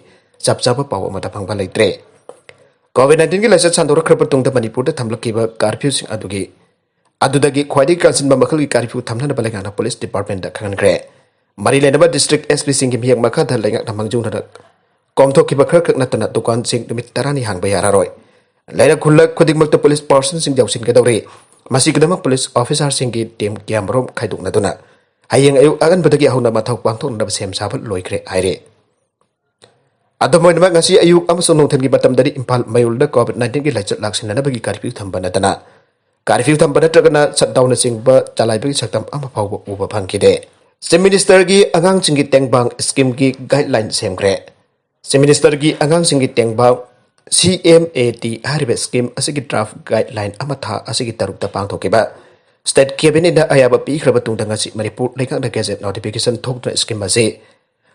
ꯆꯞ ꯆꯥꯕ ꯄꯥꯎ ꯑꯃꯠꯇ ꯐꯪꯕ ꯂꯩꯇ꯭ꯔꯦ꯫ ꯀꯣꯚꯤꯗ ꯅꯥꯏꯟꯇꯤꯟꯒꯤ ꯂꯥꯏꯆꯠ ꯁꯟꯗꯣꯔꯛꯈ꯭ꯔꯕ ꯃꯇꯨꯡꯗ ꯃꯅꯤꯄꯨꯔꯗ ꯊꯝꯂꯛꯈꯤꯕ ꯀꯥꯔꯐ꯭ꯌꯨꯁꯤꯡ ꯑꯗꯨꯒꯤ, ꯑꯗꯨꯗꯒꯤ ꯈ꯭ꯋꯥꯏꯗꯒꯤ ꯀꯟꯁꯤꯟꯕ ꯃꯈꯜꯒꯤ ꯀꯥꯔꯐ꯭ꯌꯨ ꯊꯝꯅꯅꯕ ꯂꯩꯉꯥꯛꯅ ꯄꯨꯂꯤꯁ ꯗꯤꯄꯥꯔꯠꯃꯦꯟꯗ ꯈꯪꯍꯟꯈ꯭ꯔꯦ꯫ ꯃꯔꯤ ꯂꯩꯅꯕ ꯗꯤꯁꯇ꯭ꯔꯤꯛ ꯑꯦꯁ ꯄꯤꯁꯤꯡꯒꯤ ꯃꯤꯠꯌꯦꯡ ꯃꯈꯥꯗ ꯂꯩꯉꯥꯛꯅ ꯃꯥꯡꯖꯧꯅꯅ ꯀꯣꯝꯊꯣꯛꯈꯤꯕ ꯈꯔꯈꯛ ꯅꯠꯇꯅ ꯗꯨꯀꯥꯟꯁꯤꯡ ꯅꯨꯃꯤꯠ ꯇꯔꯥꯅꯤ ꯍꯥꯡꯕ ꯌꯥꯔꯔꯣꯏ꯫ ꯂꯩꯔꯛ ꯈꯨꯜꯂꯛ ꯈꯨꯗꯤꯡꯃꯛꯇ ꯄꯨꯂꯤꯁ ꯄꯥꯔꯁꯟꯁꯤꯡ ꯌꯧꯁꯤꯟꯒꯗꯧꯔꯤ꯫ ꯃꯁꯤꯒꯤꯗꯃꯛ ꯄꯨꯂꯤꯁ ꯑꯣꯐꯤꯁꯥꯔꯁꯤꯡꯒꯤ ꯇꯤꯝ ꯀꯌꯥꯃꯔꯨꯝ ꯈꯥꯏꯗꯣꯛꯅꯗꯨꯅ ꯍꯌꯦꯡ ꯑꯌꯨꯛ ꯑꯉꯟꯕꯗꯒꯤ ꯍꯧꯅ ꯃꯊꯧ ꯄꯥꯡꯊꯣꯛꯅꯅꯕ ꯁꯦꯝ ꯁꯥꯕ ꯂꯣꯏꯈ꯭ꯔꯦ ꯍꯥꯏꯔꯤ꯫ ꯑꯗꯨꯝ ꯑꯣꯏꯅꯃꯛ, ꯉꯁꯤ ꯑꯌꯨꯛ ꯑꯃꯁꯨꯡ ꯅꯨꯡꯊꯤꯜꯒꯤ ꯃꯇꯝꯗꯗꯤ ꯏꯝꯐꯥꯜ ꯃꯌꯣꯜꯗ COVID nineteen ꯒꯤ ꯂꯥꯏꯆꯠ ꯂꯥꯛꯁꯤꯟꯅꯅꯕꯒꯤ curfew ꯊꯝꯕ ꯅꯠꯇꯅ, curfew ꯊꯝꯕ ꯅꯠꯇ꯭ꯔꯒꯅ shutdown ꯅꯆꯤꯡꯕ ꯆꯂꯥꯏꯕꯒꯤ ꯁꯛꯇꯝ ꯑꯃ ꯐꯥꯎꯕ ꯎꯕ ꯐꯪꯈꯤꯗꯦ꯫ Chief Minister ꯒꯤ ꯑꯉꯥꯡꯁꯤꯡꯒꯤ ꯇꯦꯡꯕꯥꯡ scheme ꯒꯤ guideline ꯁꯦꯝꯈ꯭ꯔꯦ꯫ Chief Minister ꯒꯤ ꯑꯉꯥꯡꯁꯤꯡꯒꯤ ꯇꯦꯡꯕꯥꯡ, C M A T ꯍꯥꯏꯔꯤꯕ scheme ꯑꯁꯤꯒꯤ draft guideline ꯑꯃ ꯊꯥ ꯑꯁꯤꯒꯤ ꯇꯔꯨꯛꯇ ꯄꯥꯡꯊꯣꯛꯈꯤꯕ꯫ State Cabinet ꯅ ꯑꯌꯥꯕ ꯄꯤꯈ꯭ꯔꯕ ꯇꯨꯡꯗ ꯉꯁꯤ ꯃꯅꯤꯄꯨꯔ ꯂꯩꯉꯥꯛꯅ gazette notification ꯊꯣꯛꯇꯨꯅ scheme ꯑꯁꯤ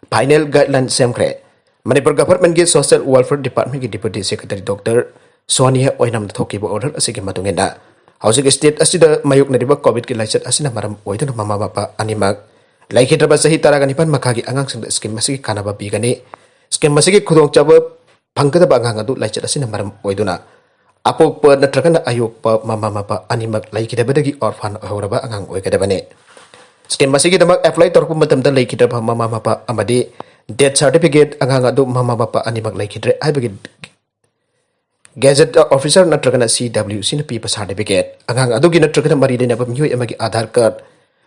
final guideline ꯁꯦꯝꯈ꯭ꯔꯦ꯫ ꯃꯅꯤꯄꯨꯔ Government ꯀꯤ Social Welfare Department ꯀꯤ Deputy Secretary Doctor ꯁꯣꯅꯤꯌꯥ ꯑꯣꯏꯅꯥꯝꯅ ꯊꯣꯛꯈꯤꯕ order ꯑꯁꯤꯒꯤ ꯃꯇꯨꯡ ꯏꯟꯅ, ꯍꯧꯖꯤꯛ state ꯑꯁꯤꯗ ꯃꯥꯌꯣꯛꯅꯔꯤꯕ COVID ꯀꯤ ꯂꯥꯏꯆꯠ ꯑꯁꯤꯅ ꯃꯔꯝ ꯑꯣꯏꯗꯨꯅ ꯃꯃꯥ ꯃꯄꯥ ꯑꯅꯤꯃꯛ ꯂꯩꯈꯤꯗ꯭ꯔꯕ ꯆꯍꯤ ꯇꯔꯥꯒ ꯅꯤꯄꯥꯟ ꯃꯈꯥꯒꯤ ꯑꯉꯥꯡꯁꯤꯡꯗ scheme ꯑꯁꯤꯒꯤ ꯀꯥꯟꯅꯕ ꯄꯤꯒꯅꯤ꯫ Scheme ꯑꯁꯤꯒꯤ ꯈꯨꯗꯣꯡꯆꯥꯕ ꯐꯪꯒꯗꯕ ꯑꯉꯥꯡ ꯑꯗꯨ ꯂꯥꯏꯆꯠ ꯑꯁꯤꯅ ꯃꯔꯝ ꯑꯣꯏꯗꯨꯅ ꯑꯄꯣꯛꯄ ꯅꯠꯇ꯭ꯔꯒꯅ ꯑꯌꯣꯛꯄ ꯃꯃꯥ ꯃꯄꯥ ꯑꯅꯤꯃꯛ ꯂꯩꯈꯤꯗꯕꯗꯒꯤ orphan ꯑꯣꯏꯍꯧꯔꯕ ꯑꯉꯥꯡ ꯑꯣꯏꯒꯗꯕꯅꯤ꯫ Scheme ꯑꯁꯤꯒꯤꯗꯃꯛ apply ꯇꯧꯔꯛꯄ ꯃꯇꯝꯗ ꯂꯩꯈꯤꯗ꯭ꯔꯕ ꯃꯃꯥ ꯃꯄꯥ ꯑꯃꯗꯤ death certificate, ꯑꯉꯥꯡ ꯑꯗꯨ ꯃꯃꯥ ꯃꯄꯥ ꯑꯅꯤꯃꯛ ꯂꯩꯈꯤꯗ꯭ꯔꯦ ꯍꯥꯏꯕꯒꯤ gazette officer ꯅꯠꯇ꯭ꯔꯒꯅ C W C ꯅ ꯄꯤꯕ certificate, ꯑꯉꯥꯡ ꯑꯗꯨꯒꯤ ꯅꯠꯇ꯭ꯔꯒꯅ ꯃꯔꯤ ꯂꯩꯅꯕ ꯃꯤꯑꯣꯏ ꯑꯃꯒꯤ Aadhaar card,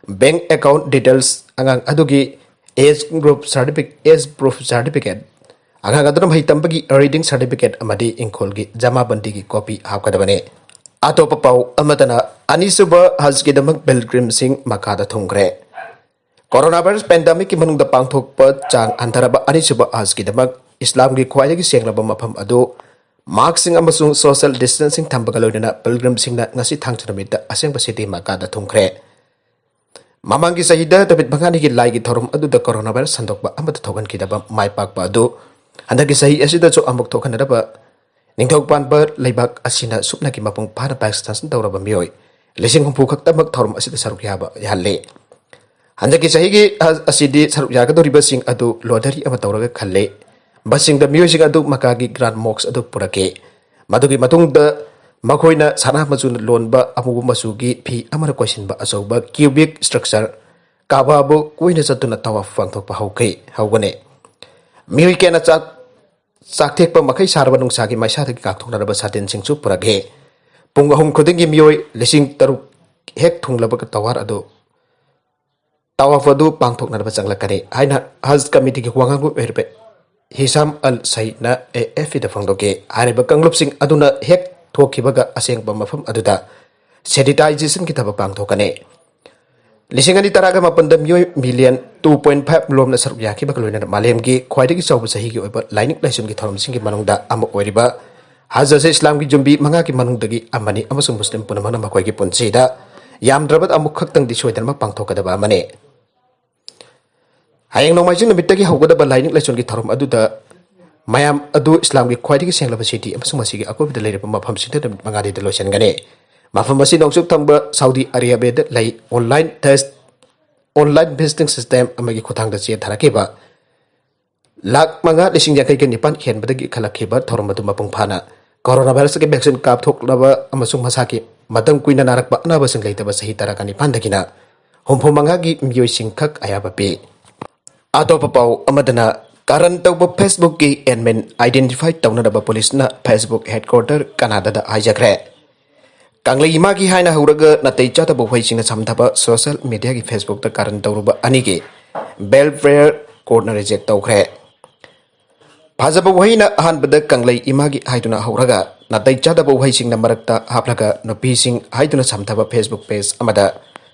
bank account details, ꯑꯉꯥꯡ ꯑꯗꯨꯒꯤ age group certificate, age proof certificate, ꯑꯉꯥꯡ ꯑꯗꯨꯅ ꯃꯍꯩ ꯇꯝꯕꯒꯤ reading certificate ꯑꯃꯗꯤ ꯏꯪꯈꯣꯜꯒꯤ ꯖꯃꯥꯕꯟꯗꯤꯒꯤ copy ꯍꯥꯞꯀꯗꯕꯅꯤ꯫ ꯑꯇꯣꯞꯄ ꯄꯥꯎ ꯑꯃꯠꯇꯅ, ꯑꯅꯤꯁꯨꯕ ꯍꯖꯀꯤꯗꯃꯛ pilgrim ꯁꯤꯡ ꯃꯀꯥꯗ ꯊꯨꯡꯈ꯭ꯔꯦ꯫ Coronavirus pandemic ꯀꯤ ꯃꯅꯨꯡꯗ ꯄꯥꯡꯊꯣꯛꯄ ꯆꯥꯡ ꯍꯟꯊꯔꯕ ꯑꯅꯤꯁꯨꯕ ꯍꯖꯀꯤꯗꯃꯛ ꯏꯁꯂꯥꯝꯒꯤ ꯈ꯭ꯋꯥꯏꯗꯒꯤ ꯁꯦꯡꯂꯕ ꯃꯐꯝ ꯑꯗꯨ mask ꯁꯤꯡ ꯑꯃꯁꯨꯡ social distancing ꯊꯝꯕꯒ ꯂꯣꯏꯅꯅ pilgrim ꯁꯤꯡꯅ ꯉꯁꯤ ꯊꯥꯡꯖ ꯅꯨꯃꯤꯠꯇ ꯑꯁꯦꯡꯕ city ꯃꯀꯥꯗ ꯊꯨꯡꯈ꯭ꯔꯦ꯫ ꯃꯃꯥꯡꯒꯤ ꯆꯍꯤꯗ ꯅꯨꯃꯤꯠ ꯃꯉꯥꯅꯤꯒꯤ ꯂꯥꯏꯒꯤ ꯊꯧꯔꯝ ꯑꯗꯨꯗ coronavirus ꯁꯟꯗꯣꯛꯄ ꯑꯃꯠꯇ ꯊꯣꯛꯍꯟꯈꯤꯗꯕ ꯃꯥꯏ ꯄꯥꯛꯄ ꯑꯗꯨ ꯍꯟꯗꯛꯀꯤ ꯆꯍꯤ ꯑꯁꯤꯗꯁꯨ ꯑꯃꯨꯛ ꯊꯣꯛꯍꯟꯅꯗꯕ ꯅꯤꯡꯊꯧ ꯄꯥꯟꯕ ꯂꯩꯕꯥꯛ ꯑꯁꯤꯅ ꯁꯨꯞꯅꯒꯤ ꯃꯄꯨꯡ ꯐꯥꯅ vaccination ꯇꯧꯔꯕ ꯃꯤꯑꯣꯏ ꯂꯤꯁꯤꯡ ꯍꯨꯝꯐꯨ ꯈꯛꯇꯃꯛ ꯊꯧꯔꯝ ꯑꯁꯤꯗ ꯁꯔꯨꯛ ꯌꯥꯕ ꯌꯥꯍꯜꯂꯤ꯫ ꯍꯟꯗꯛꯀꯤ ꯆꯍꯤꯒꯤ ꯍꯖ ꯑꯁꯤꯗꯤ ꯁꯔꯨꯛ ꯌꯥꯒꯗꯧꯔꯤꯕꯁꯤꯡ ꯑꯗꯨ lottery ꯑꯃ ꯇꯧꯔꯒ ꯈꯜꯂꯤ꯫ ꯕꯁꯁꯤꯡꯗ ꯃꯤꯑꯣꯏꯁꯤꯡ ꯑꯗꯨ ꯃꯀꯥꯒꯤ grand mosque ꯑꯗꯨ ꯄꯨꯔꯛꯈꯤ꯫ ꯃꯗꯨꯒꯤ ꯃꯇꯨꯡꯗ ꯃꯈꯣꯏꯅ ꯁꯅꯥ ꯃꯆꯨꯅ ꯂꯣꯟꯕ ꯑꯃꯨꯕ ꯃꯆꯨꯒꯤ ꯐꯤ ꯑꯃꯅ ꯀꯣꯏꯁꯤꯟꯕ ꯑꯆꯧꯕ cubic structure ꯀꯥꯕꯥꯕꯨ ꯀꯣꯏꯅ ꯆꯠꯇꯨꯅ ꯇꯋꯥꯐ ꯄꯥꯡꯊꯣꯛꯄ ꯍꯧꯈꯤ, ꯍꯧꯒꯅꯤ꯫ ꯃꯤꯑꯣꯏ ꯀꯌꯥꯅ ꯆꯥꯛ, ꯆꯥꯛꯊꯦꯛꯄ ꯃꯈꯩ ꯁꯥꯔꯕ ꯅꯨꯡꯁꯥꯒꯤ ꯃꯩꯁꯥꯗꯒꯤ ꯉꯥꯛꯊꯣꯛꯅꯅꯕ ꯁꯥꯇꯤꯟꯁꯤꯡꯁꯨ ꯄꯨꯔꯛꯈꯤ꯫ ꯄꯨꯡ ꯑꯍꯨꯝ ꯈꯨꯗꯤꯡꯒꯤ ꯃꯤꯑꯣꯏ ꯂꯤꯁꯤꯡ ꯇꯔꯨꯛ ꯍꯦꯛ ꯊꯨꯡꯂꯕ ꯇꯋꯥꯔ ꯑꯗꯨ, ꯇꯋꯥꯐ ꯑꯗꯨ ꯄꯥꯡꯊꯣꯛꯅꯅꯕ ꯆꯪꯂꯛꯀꯅꯤ ꯍꯥꯏꯅ ꯍꯖ committee ꯒꯤ ꯋꯥꯉꯥꯡꯂꯣꯏ ꯑꯣꯏꯔꯤꯕ ꯍꯤꯁꯥꯝ ꯑꯜ ꯁꯩꯅ ꯑꯦ ꯑꯦꯐ ꯄꯤꯗ ꯐꯣꯡꯗꯣꯛꯈꯤ꯫ ꯍꯥꯏꯔꯤꯕ ꯀꯥꯡꯂꯨꯞꯁꯤꯡ ꯑꯗꯨꯅ ꯍꯦꯛ ꯊꯣꯛꯈꯤꯕꯒ ꯑꯁꯦꯡꯕ ꯃꯐꯝ ꯑꯗꯨꯗ ꯁꯦꯅꯤꯇꯥꯏꯖꯦꯁꯟꯒꯤ ꯊꯕꯛ ꯄꯥꯡꯊꯣꯛꯀꯅꯤ꯫ ꯂꯤꯁꯤꯡ ꯑꯅꯤ ꯇꯔꯥꯒ ꯃꯥꯄꯟꯗ ꯃꯤꯑꯣꯏ ꯃꯤꯂꯤꯌꯟ ꯇꯨ ꯄꯣꯏꯟ ꯐꯥꯏꯚ ꯂꯣꯝꯅ ꯁꯔꯨꯛ ꯌꯥꯈꯤꯕꯒ ꯂꯣꯏꯅꯅ ꯃꯥꯂꯦꯝꯒꯤ ꯈ꯭ꯋꯥꯏꯗꯒꯤ ꯆꯥꯎꯕ ꯆꯍꯤꯒꯤ ꯑꯣꯏꯕ ꯂꯥꯏꯅꯤꯡ ꯂꯥꯏꯁꯣꯟꯒꯤ ꯊꯧꯔꯝꯁꯤꯡꯒꯤ ꯃꯅꯨꯡꯗ ꯑꯃ ꯑꯣꯏꯔꯤꯕ ꯍꯖ ꯑꯁꯤ ꯏꯁꯂꯥꯝꯒꯤ ꯌꯨꯝꯕꯤ ꯃꯉꯥꯒꯤ ꯃꯅꯨꯡꯗꯒꯤ ꯑꯃꯅꯤ ꯑꯃꯁꯨꯡ ꯃꯨꯁꯂꯤꯝ ꯄꯨꯝꯅꯃꯛꯅ ꯃꯈꯣꯏꯒꯤ ꯄꯨꯟꯁꯤꯗ ꯌꯥꯝꯗ꯭ꯔꯕꯗ ꯑꯃꯨꯛ ꯈꯛꯇꯪꯗꯤ ꯁꯣꯏꯗꯅꯃꯛ ꯄꯥꯡꯊꯣꯛꯀꯗꯕ ꯑꯃꯅꯤ꯫ ꯍꯌꯦꯡ ꯅꯣꯡꯃꯥꯏꯖꯤꯡ ꯅꯨꯃꯤꯠꯇꯒꯤ ꯍꯧꯒꯗꯕ ꯂꯥꯏꯅꯤꯡ ꯂꯥꯏꯁꯣꯟꯒꯤ ꯊꯧꯔꯝ ꯑꯗꯨꯗ ꯃꯌꯥꯝ ꯑꯗꯨ ꯏꯁꯂꯥꯝꯒꯤ ꯈ꯭ꯋꯥꯏꯗꯒꯤ ꯁꯦꯡꯂꯕ ꯁꯤꯇꯤ ꯑꯃꯁꯨꯡ ꯃꯁꯤꯒꯤ ꯑꯀꯣꯏꯕꯗ ꯂꯩꯔꯤꯕ ꯃꯐꯝꯁꯤꯡꯗ ꯅꯨꯃꯤꯠ ꯃꯉꯥꯅꯤꯗ ꯂꯣꯏꯁꯤꯟꯒꯅꯤ꯫ ꯃꯐꯝ ꯑꯁꯤ ꯅꯣꯡꯆꯨꯞ ꯊꯪꯕ ꯁꯥꯎꯗꯤ ꯑꯔꯦꯕꯤꯌꯥꯗ ꯂꯩ꯫ Online test, online visiting system ꯑꯃꯒꯤ ꯈꯨꯠꯊꯥꯡꯗ ꯆꯦ ꯊꯥꯔꯛꯈꯤꯕ ꯂꯥꯈ ꯃꯉꯥ ꯂꯤꯁꯤꯡ ꯌꯥꯡꯈꯩꯒ ꯅꯤꯄꯥꯟ ꯍꯦꯟꯕꯗꯒꯤ ꯏꯈꯠꯂꯛꯈꯤꯕ ꯊꯧꯔꯝ ꯑꯗꯨ ꯃꯄꯨꯡ ꯐꯥꯅ ꯀꯣꯔꯣꯅꯥ ꯚꯥꯏꯔꯁꯀꯤ ꯚꯦꯛꯁꯤꯟ ꯀꯥꯞꯊꯣꯛꯂꯕ ꯑꯃꯁꯨꯡ ꯃꯁꯥꯒꯤ ꯃꯇꯝ ꯀꯨꯏꯅ ꯅꯥꯔꯛꯄ ꯑꯅꯥꯕꯁꯤꯡ ꯂꯩꯇꯕ ꯆꯍꯤ ꯇꯔꯥꯒ ꯅꯤꯄꯥꯟꯗꯒꯤꯅ ꯍꯨꯝꯐꯨ ꯃꯉꯥꯒꯤ ꯃꯤꯑꯣꯏꯁꯤꯡꯈꯛ ꯑꯌꯥꯕ ꯄꯤ꯫ ꯑꯇꯣꯞꯄ ꯄꯥꯎ ꯑꯃꯗꯅ, ꯀꯥꯔꯟ ꯇꯧꯕ Facebookꯀꯤ admin identify ꯇꯧꯅꯅꯕ ꯄꯨꯂꯤꯁꯅ Facebook headquarter ꯀꯅꯥꯗꯥꯗ ꯍꯥꯏꯖꯈ꯭ꯔꯦ꯫ ꯀꯪꯂꯩ ꯏꯃꯥꯒꯤ ꯍꯥꯏꯅ ꯍꯧꯔꯒ ꯅꯥꯇꯩ ꯆꯥꯗꯕ ꯋꯥꯍꯩꯁꯤꯡꯅ ꯁꯝꯊꯕ social mediaꯒꯤ Facebookꯇ ꯀꯥꯔꯟ ꯇꯧꯔꯨꯕ ꯑꯅꯤꯒꯤ bail prayer courtꯅ reject ꯇꯧꯈ꯭ꯔꯦ꯫ ꯐꯖꯕ ꯋꯥꯍꯩꯅ ꯑꯍꯥꯟꯕꯗ ꯀꯪꯂꯩ ꯏꯃꯥꯒꯤ ꯍꯥꯏꯗꯨꯅ ꯍꯧꯔꯒ ꯅꯥꯇꯩ ꯆꯥꯗꯕ ꯋꯥꯍꯩꯁꯤꯡꯅ ꯃꯔꯛꯇ ꯍꯥꯞꯂꯒ ꯅꯨꯄꯤꯁꯤꯡ ꯍꯥꯏꯗꯨꯅ ꯁꯝꯊꯕ Facebook page ꯑꯃꯗ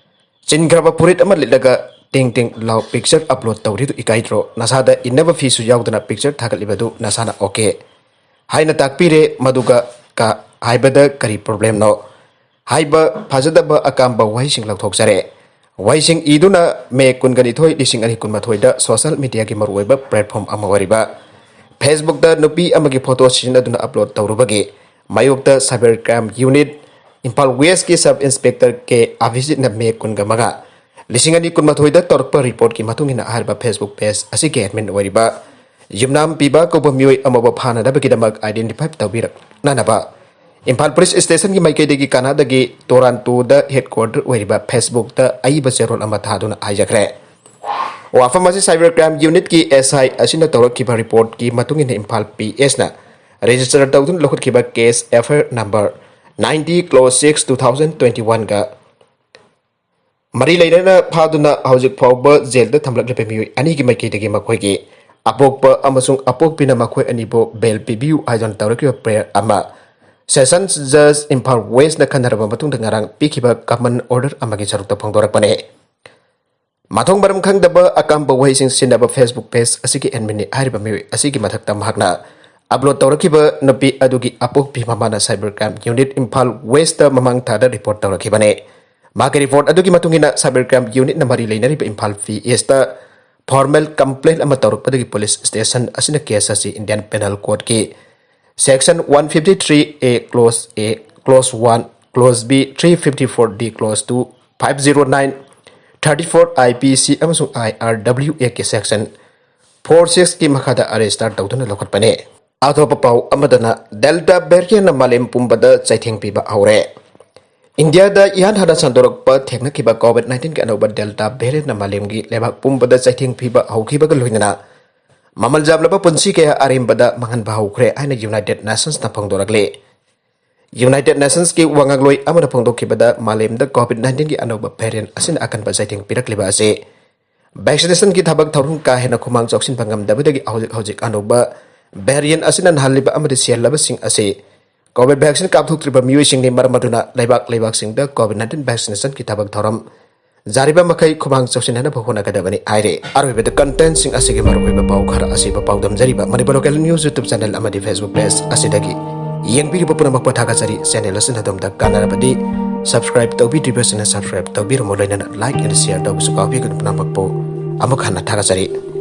ꯆꯤꯟꯈ꯭ꯔꯕ ꯐꯨꯔꯤꯠ ꯑꯃ ꯂꯤꯠꯂꯒ ꯇꯦꯡ ꯇꯦꯡ ꯂꯥꯎ picture upload ꯇꯧꯔꯤꯗꯨ ꯏꯀꯥꯏꯗ꯭ꯔꯣ? ꯅꯁꯥꯗ ꯏꯟꯅꯕ ꯐꯤꯁꯨ ꯌꯥꯎꯗꯅ picture ꯊꯥꯒꯠꯂꯤꯕꯗꯨ ꯅꯁꯥꯅ okay ꯍꯥꯏꯅ ꯇꯥꯛꯄꯤꯔꯦ꯫ ꯃꯗꯨꯒ ꯀ ꯍꯥꯏꯕꯗ ꯀꯔꯤ problemꯅꯣ? ꯍꯥꯏꯕ ꯐꯖꯗꯕ ꯑꯀꯥꯝꯕ ꯋꯥꯍꯩꯁꯤꯡ ꯂꯧꯊꯣꯛꯆꯔꯦ꯫ ꯋꯥꯍꯩꯁꯤꯡ ꯏꯗꯨꯅ ꯃꯦ ꯀꯨꯟꯒ ꯅꯤꯊꯣꯏ, ꯂꯤꯁꯤꯡ ꯑꯅꯤ ꯀꯨꯟꯃꯥꯊꯣꯏꯗ social mediaꯒꯤ ꯃꯔꯨꯑꯣꯏꯕ platform ꯑꯃ ꯑꯣꯏꯔꯤꯕ Facebookꯇ ꯅꯨꯄꯤ ꯑꯃꯒꯤ photo ꯁꯤꯖꯤꯟꯅꯗꯨꯅ upload ꯇꯧꯔꯨꯕꯒꯤ ꯃꯥꯌꯣꯛꯇ cyber crime unit Imphal Westꯀꯤ sub inspector ꯀꯦ ꯑꯚꯤꯖꯤꯠꯅ ꯃꯦ ꯀꯨꯟꯒ ꯃꯉꯥ, ꯂꯤꯁꯤꯡ ꯑꯅꯤ ꯀꯨꯟꯃꯥꯊꯣꯏꯗ ꯇꯧꯔꯛꯄ reportꯀꯤ ꯃꯇꯨꯡ ꯏꯟꯅ ꯍꯥꯏꯔꯤꯕ Facebook page ꯑꯁꯤꯒꯤ admin ꯑꯣꯏꯔꯤꯕ ꯌꯨꯝꯅꯥꯝ ꯄꯤꯕ ꯀꯧꯕ ꯃꯤꯑꯣꯏ ꯑꯃꯕꯨ ꯐꯥꯅꯅꯕꯒꯤꯗꯃꯛ identify ꯇꯧꯕꯤꯔꯛꯅꯅꯕ ꯏꯝꯐꯥꯜ police stationꯒꯤ ꯃꯥꯏꯀꯩꯗꯒꯤ ꯀꯅꯥꯗꯥꯒꯤ ꯇꯣꯔꯥꯟꯇꯣꯗ headquarter ꯑꯣꯏꯔꯤꯕ Facebookꯇ ꯑꯏꯕ ꯆꯦꯔꯣꯜ ꯑꯃ ꯊꯥꯗꯨꯅ ꯍꯥꯏꯖꯈ꯭ꯔꯦ꯫ ꯋꯥꯐꯝ ꯑꯁꯤ cyber crime unitꯀꯤ S I ꯑꯁꯤꯅ ꯇꯧꯔꯛꯈꯤꯕ reportꯀꯤ ꯃꯇꯨꯡ ꯏꯟꯅ ꯏꯝꯐꯥꯜ P S ꯅ register ꯇꯧꯗꯨꯅ ꯂꯧꯈꯠꯈꯤꯕ case F I R number ninety clause six two thousand twenty oneꯒ ꯃꯔꯤ ꯂꯩꯅꯅ ꯐꯥꯗꯨꯅ ꯍꯧꯖꯤꯛ ꯐꯥꯎꯕ ꯖꯦꯜꯗ ꯊꯝꯂꯛꯂꯤꯕ ꯃꯤꯑꯣꯏ ꯑꯅꯤꯒꯤ ꯃꯥꯏꯀꯩꯗꯒꯤ ꯃꯈꯣꯏꯒꯤ ꯑꯄꯣꯛꯄ ꯑꯃꯁꯨꯡ ꯑꯄꯣꯛꯄꯤꯅ ꯃꯈꯣꯏ ꯑꯅꯤꯕꯨ ꯕꯦꯜ ꯄꯤꯕꯤꯌꯨ ꯍꯥꯏꯗꯨꯅ ꯇꯧꯔꯛꯈꯤꯕ ꯄ꯭ꯔꯦꯌꯔ ꯑꯃ ꯁꯦꯁꯟꯁ ꯖꯖ ꯏꯝꯐꯥꯜ ꯋꯦꯁꯅ ꯈꯟꯅꯔꯕ ꯃꯇꯨꯡꯗ ꯉꯔꯥꯡ ꯄꯤꯈꯤꯕ ꯀꯃꯟ ꯑꯣꯔꯗꯔ ꯑꯃꯒꯤ ꯁꯔꯨꯛꯇ ꯐꯣꯡꯗꯣꯔꯛꯄꯅꯤ꯫ ꯃꯊꯣꯡ ꯃꯔꯝ ꯈꯪꯗꯕ ꯑꯀꯥꯝꯕ ꯋꯥꯍꯩꯁꯤꯡ ꯁꯤꯖꯤꯟꯅꯕ Facebook ꯄꯦꯖ ꯑꯁꯤꯒꯤ ꯑꯦꯗꯃꯤꯟꯅꯤ ꯍꯥꯏꯔꯤꯕ ꯃꯤꯑꯣꯏ ꯑꯁꯤꯒꯤ ꯃꯊꯛꯇ ꯃꯍꯥꯛꯅ ꯑꯞꯂꯣꯗ ꯇꯧꯔꯛꯈꯤꯕ ꯅꯨꯄꯤ ꯑꯗꯨꯒꯤ ꯑꯄꯣꯛꯄꯤ ꯃꯃꯥꯅ cyber crime unit Imphal west ꯃꯃꯥꯡ ꯊꯥꯗ ꯔꯤꯄꯣꯔꯠ ꯇꯧꯔꯛꯈꯤꯕꯅꯤ꯫ ꯃꯍꯥꯛꯀꯤ ꯔꯤꯄꯣꯔꯠ ꯑꯗꯨꯒꯤ ꯃꯇꯨꯡ ꯏꯟꯅ ꯁꯥꯏꯕꯔ ꯀ꯭ꯔꯥꯏꯝ ꯌꯨꯅꯤꯠꯅ ꯃꯔꯤ ꯂꯩꯅꯔꯤꯕ ꯏꯝꯐꯥꯜ ꯄꯤ ꯑꯦꯁꯇ ꯐꯣꯔꯃꯦꯜ ꯀꯝꯄ꯭ꯂꯦꯟ ꯑꯃ ꯇꯧꯔꯛꯄꯗꯒꯤ ꯄꯨꯂꯤꯁ ꯁ꯭ꯇꯦꯁꯟ ꯑꯁꯤꯅ ꯀꯦꯁ ꯑꯁꯤ ꯏꯟꯗꯤꯌꯟ ꯄꯦꯅꯦꯜ ꯀꯣꯗꯀꯤ section one fifty three A clause A, clause one, clause B, three fifty four D clause two, five zero nine, thirty four I P C ꯑꯃꯁꯨꯡ I R W ꯑꯦꯒꯤ section four ꯁꯤꯛꯁꯀꯤ ꯃꯈꯥꯗ ꯑꯔꯦꯁꯇꯥꯔ ꯇꯧꯗꯨꯅ ꯂꯧꯈꯠꯄꯅꯤ꯫ ꯑꯇꯣꯞꯄ ꯄꯥꯎ ꯑꯃꯗꯅ, Delta ꯚꯦꯔꯤꯌꯟꯅ ꯃꯥꯂꯦꯝ ꯄꯨꯝꯕꯗ ꯆꯩꯊꯦꯡ ꯄꯤꯕ ꯍꯧꯔꯦ꯫ ꯏꯟꯗꯤꯌꯥꯗ ꯏꯍꯥꯟ ꯍꯥꯟꯅ ꯁꯟꯗꯣꯔꯛꯄ ꯊꯦꯡꯅꯈꯤꯕ ꯀꯣꯚꯤꯗ ꯅꯥꯏꯟꯇꯤꯟꯒꯤ ꯑꯅꯧꯕ ꯗꯦꯜꯇꯥ ꯚꯦꯔꯤꯌꯟꯅ ꯃꯥꯂꯦꯝꯒꯤ ꯂꯩꯕꯥꯛ ꯄꯨꯝꯕꯗ ꯆꯩꯊꯦꯡ ꯄꯤꯕ ꯍꯧꯈꯤꯕꯒ ꯂꯣꯏꯅꯅ ꯃꯃꯜ ꯌꯥꯝꯂꯕ ꯄꯨꯟꯁꯤ ꯀꯌꯥ ꯑꯔꯦꯝꯕꯗ ꯃꯥꯡꯍꯟꯕ ꯍꯧꯈ꯭ꯔꯦ ꯍꯥꯏꯅ ꯌꯨꯅꯥꯏꯇꯦꯗ ꯅꯦꯁꯟꯁꯅ ꯐꯣꯡꯗꯣꯔꯛꯂꯤ꯫ ꯌꯨꯅꯥꯏꯇꯦꯗ ꯅꯦꯁꯟꯁꯀꯤ ꯋꯥꯉꯥꯡꯂꯣꯏ ꯑꯃꯅ ꯐꯣꯡꯗꯣꯛꯈꯤꯕꯗ, ꯃꯥꯂꯦꯝꯗ ꯀꯣꯚꯤꯗ ꯅꯥꯏꯟꯇꯤꯟꯒꯤ ꯑꯅꯧꯕ ꯚꯦꯔꯤꯌꯟ ꯑꯁꯤꯅ ꯑꯀꯟꯕ ꯆꯩꯊꯦꯡ ꯄꯤꯔꯛꯂꯤꯕ ꯑꯁꯤ ꯚꯦꯛꯁꯤꯅꯦꯁꯟꯒꯤ ꯊꯕꯛ ꯊꯧꯔꯝ ꯀꯥ ꯍꯦꯟꯅ ꯈꯨꯃꯥꯡ ꯆꯥꯎꯁꯤꯟꯕ ꯉꯝꯗꯕꯗꯒꯤ ꯍꯧꯖꯤꯛ ꯍꯧꯖꯤꯛ ꯑꯅꯧꯕ ꯚꯦꯔꯤꯌꯟ ꯑꯁꯤꯅ ꯅꯥꯍꯜꯂꯤꯕ ꯑꯃꯗꯤ ꯁꯤꯍꯜꯂꯕꯁꯤꯡ ꯑꯁꯤ ꯀꯣꯚꯤꯗ ꯚꯦꯛꯁꯤꯟ ꯀꯥꯞꯊꯣꯛꯇ꯭ꯔꯤꯕ ꯃꯤꯑꯣꯏꯁꯤꯡꯅꯤ꯫ ꯃꯔꯝ ꯑꯗꯨꯅ ꯂꯩꯕꯥꯛ ꯂꯩꯕꯥꯛꯁꯤꯡꯗ ꯀꯣꯚꯤꯗ ꯅꯥꯏꯟꯇꯤꯟ ꯚꯦꯛꯁꯤꯅꯦꯁꯟꯒꯤ ꯊꯕꯛ ꯊꯧꯔꯝ ꯌꯥꯔꯤꯕ ꯃꯈꯩ ꯈꯨꯃꯥꯡ ꯆꯥꯎꯁꯤꯟꯅꯅꯕ ꯍꯣꯠꯅꯒꯗꯕꯅꯤ ꯍꯥꯏꯔꯤ꯫ ꯑꯔꯣꯏꯕꯗ ꯀꯟꯇꯦꯟꯁꯤꯡ ꯑꯁꯤꯒꯤ ꯃꯔꯨꯑꯣꯏꯕ ꯄꯥꯎ ꯈꯔ ꯑꯁꯤꯕꯨ ꯄꯥꯎꯗꯝꯖꯔꯤꯕ Manipur local news YouTube channel ꯑꯃꯗꯤ Facebook ꯄꯦꯖ ꯑꯁꯤꯗꯒꯤ ꯌꯦꯡꯕꯤꯔꯤꯕ ꯄꯨꯝꯅꯃꯛꯄꯨ ꯊꯥꯒꯠꯆꯔꯤ꯫ ꯆꯦꯅꯦꯜ ꯑꯁꯤꯅ ꯑꯗꯣꯝꯗ ꯀꯥꯟꯅꯔꯕꯗꯤ ꯁꯕꯁꯀ꯭ꯔꯥꯏꯕ ꯇꯧꯕꯤꯗ꯭ꯔꯤꯕꯁꯤꯡꯅ ꯁꯕꯁꯀ꯭ꯔꯥꯏꯕ ꯇꯧꯕꯤꯔꯝꯃꯨ, ꯂꯣꯏꯅꯅ ꯂꯥꯏꯛ ꯑꯦꯟ ꯁꯤꯌꯔ ꯇꯧꯕꯁꯨ ꯀꯥꯎꯕꯤꯒꯅꯨ꯫ ꯄꯨꯝꯅꯃꯛꯄꯨ ꯑꯃꯨꯛ ꯍꯟꯅ ꯊꯥꯒꯠꯆꯔꯤ꯫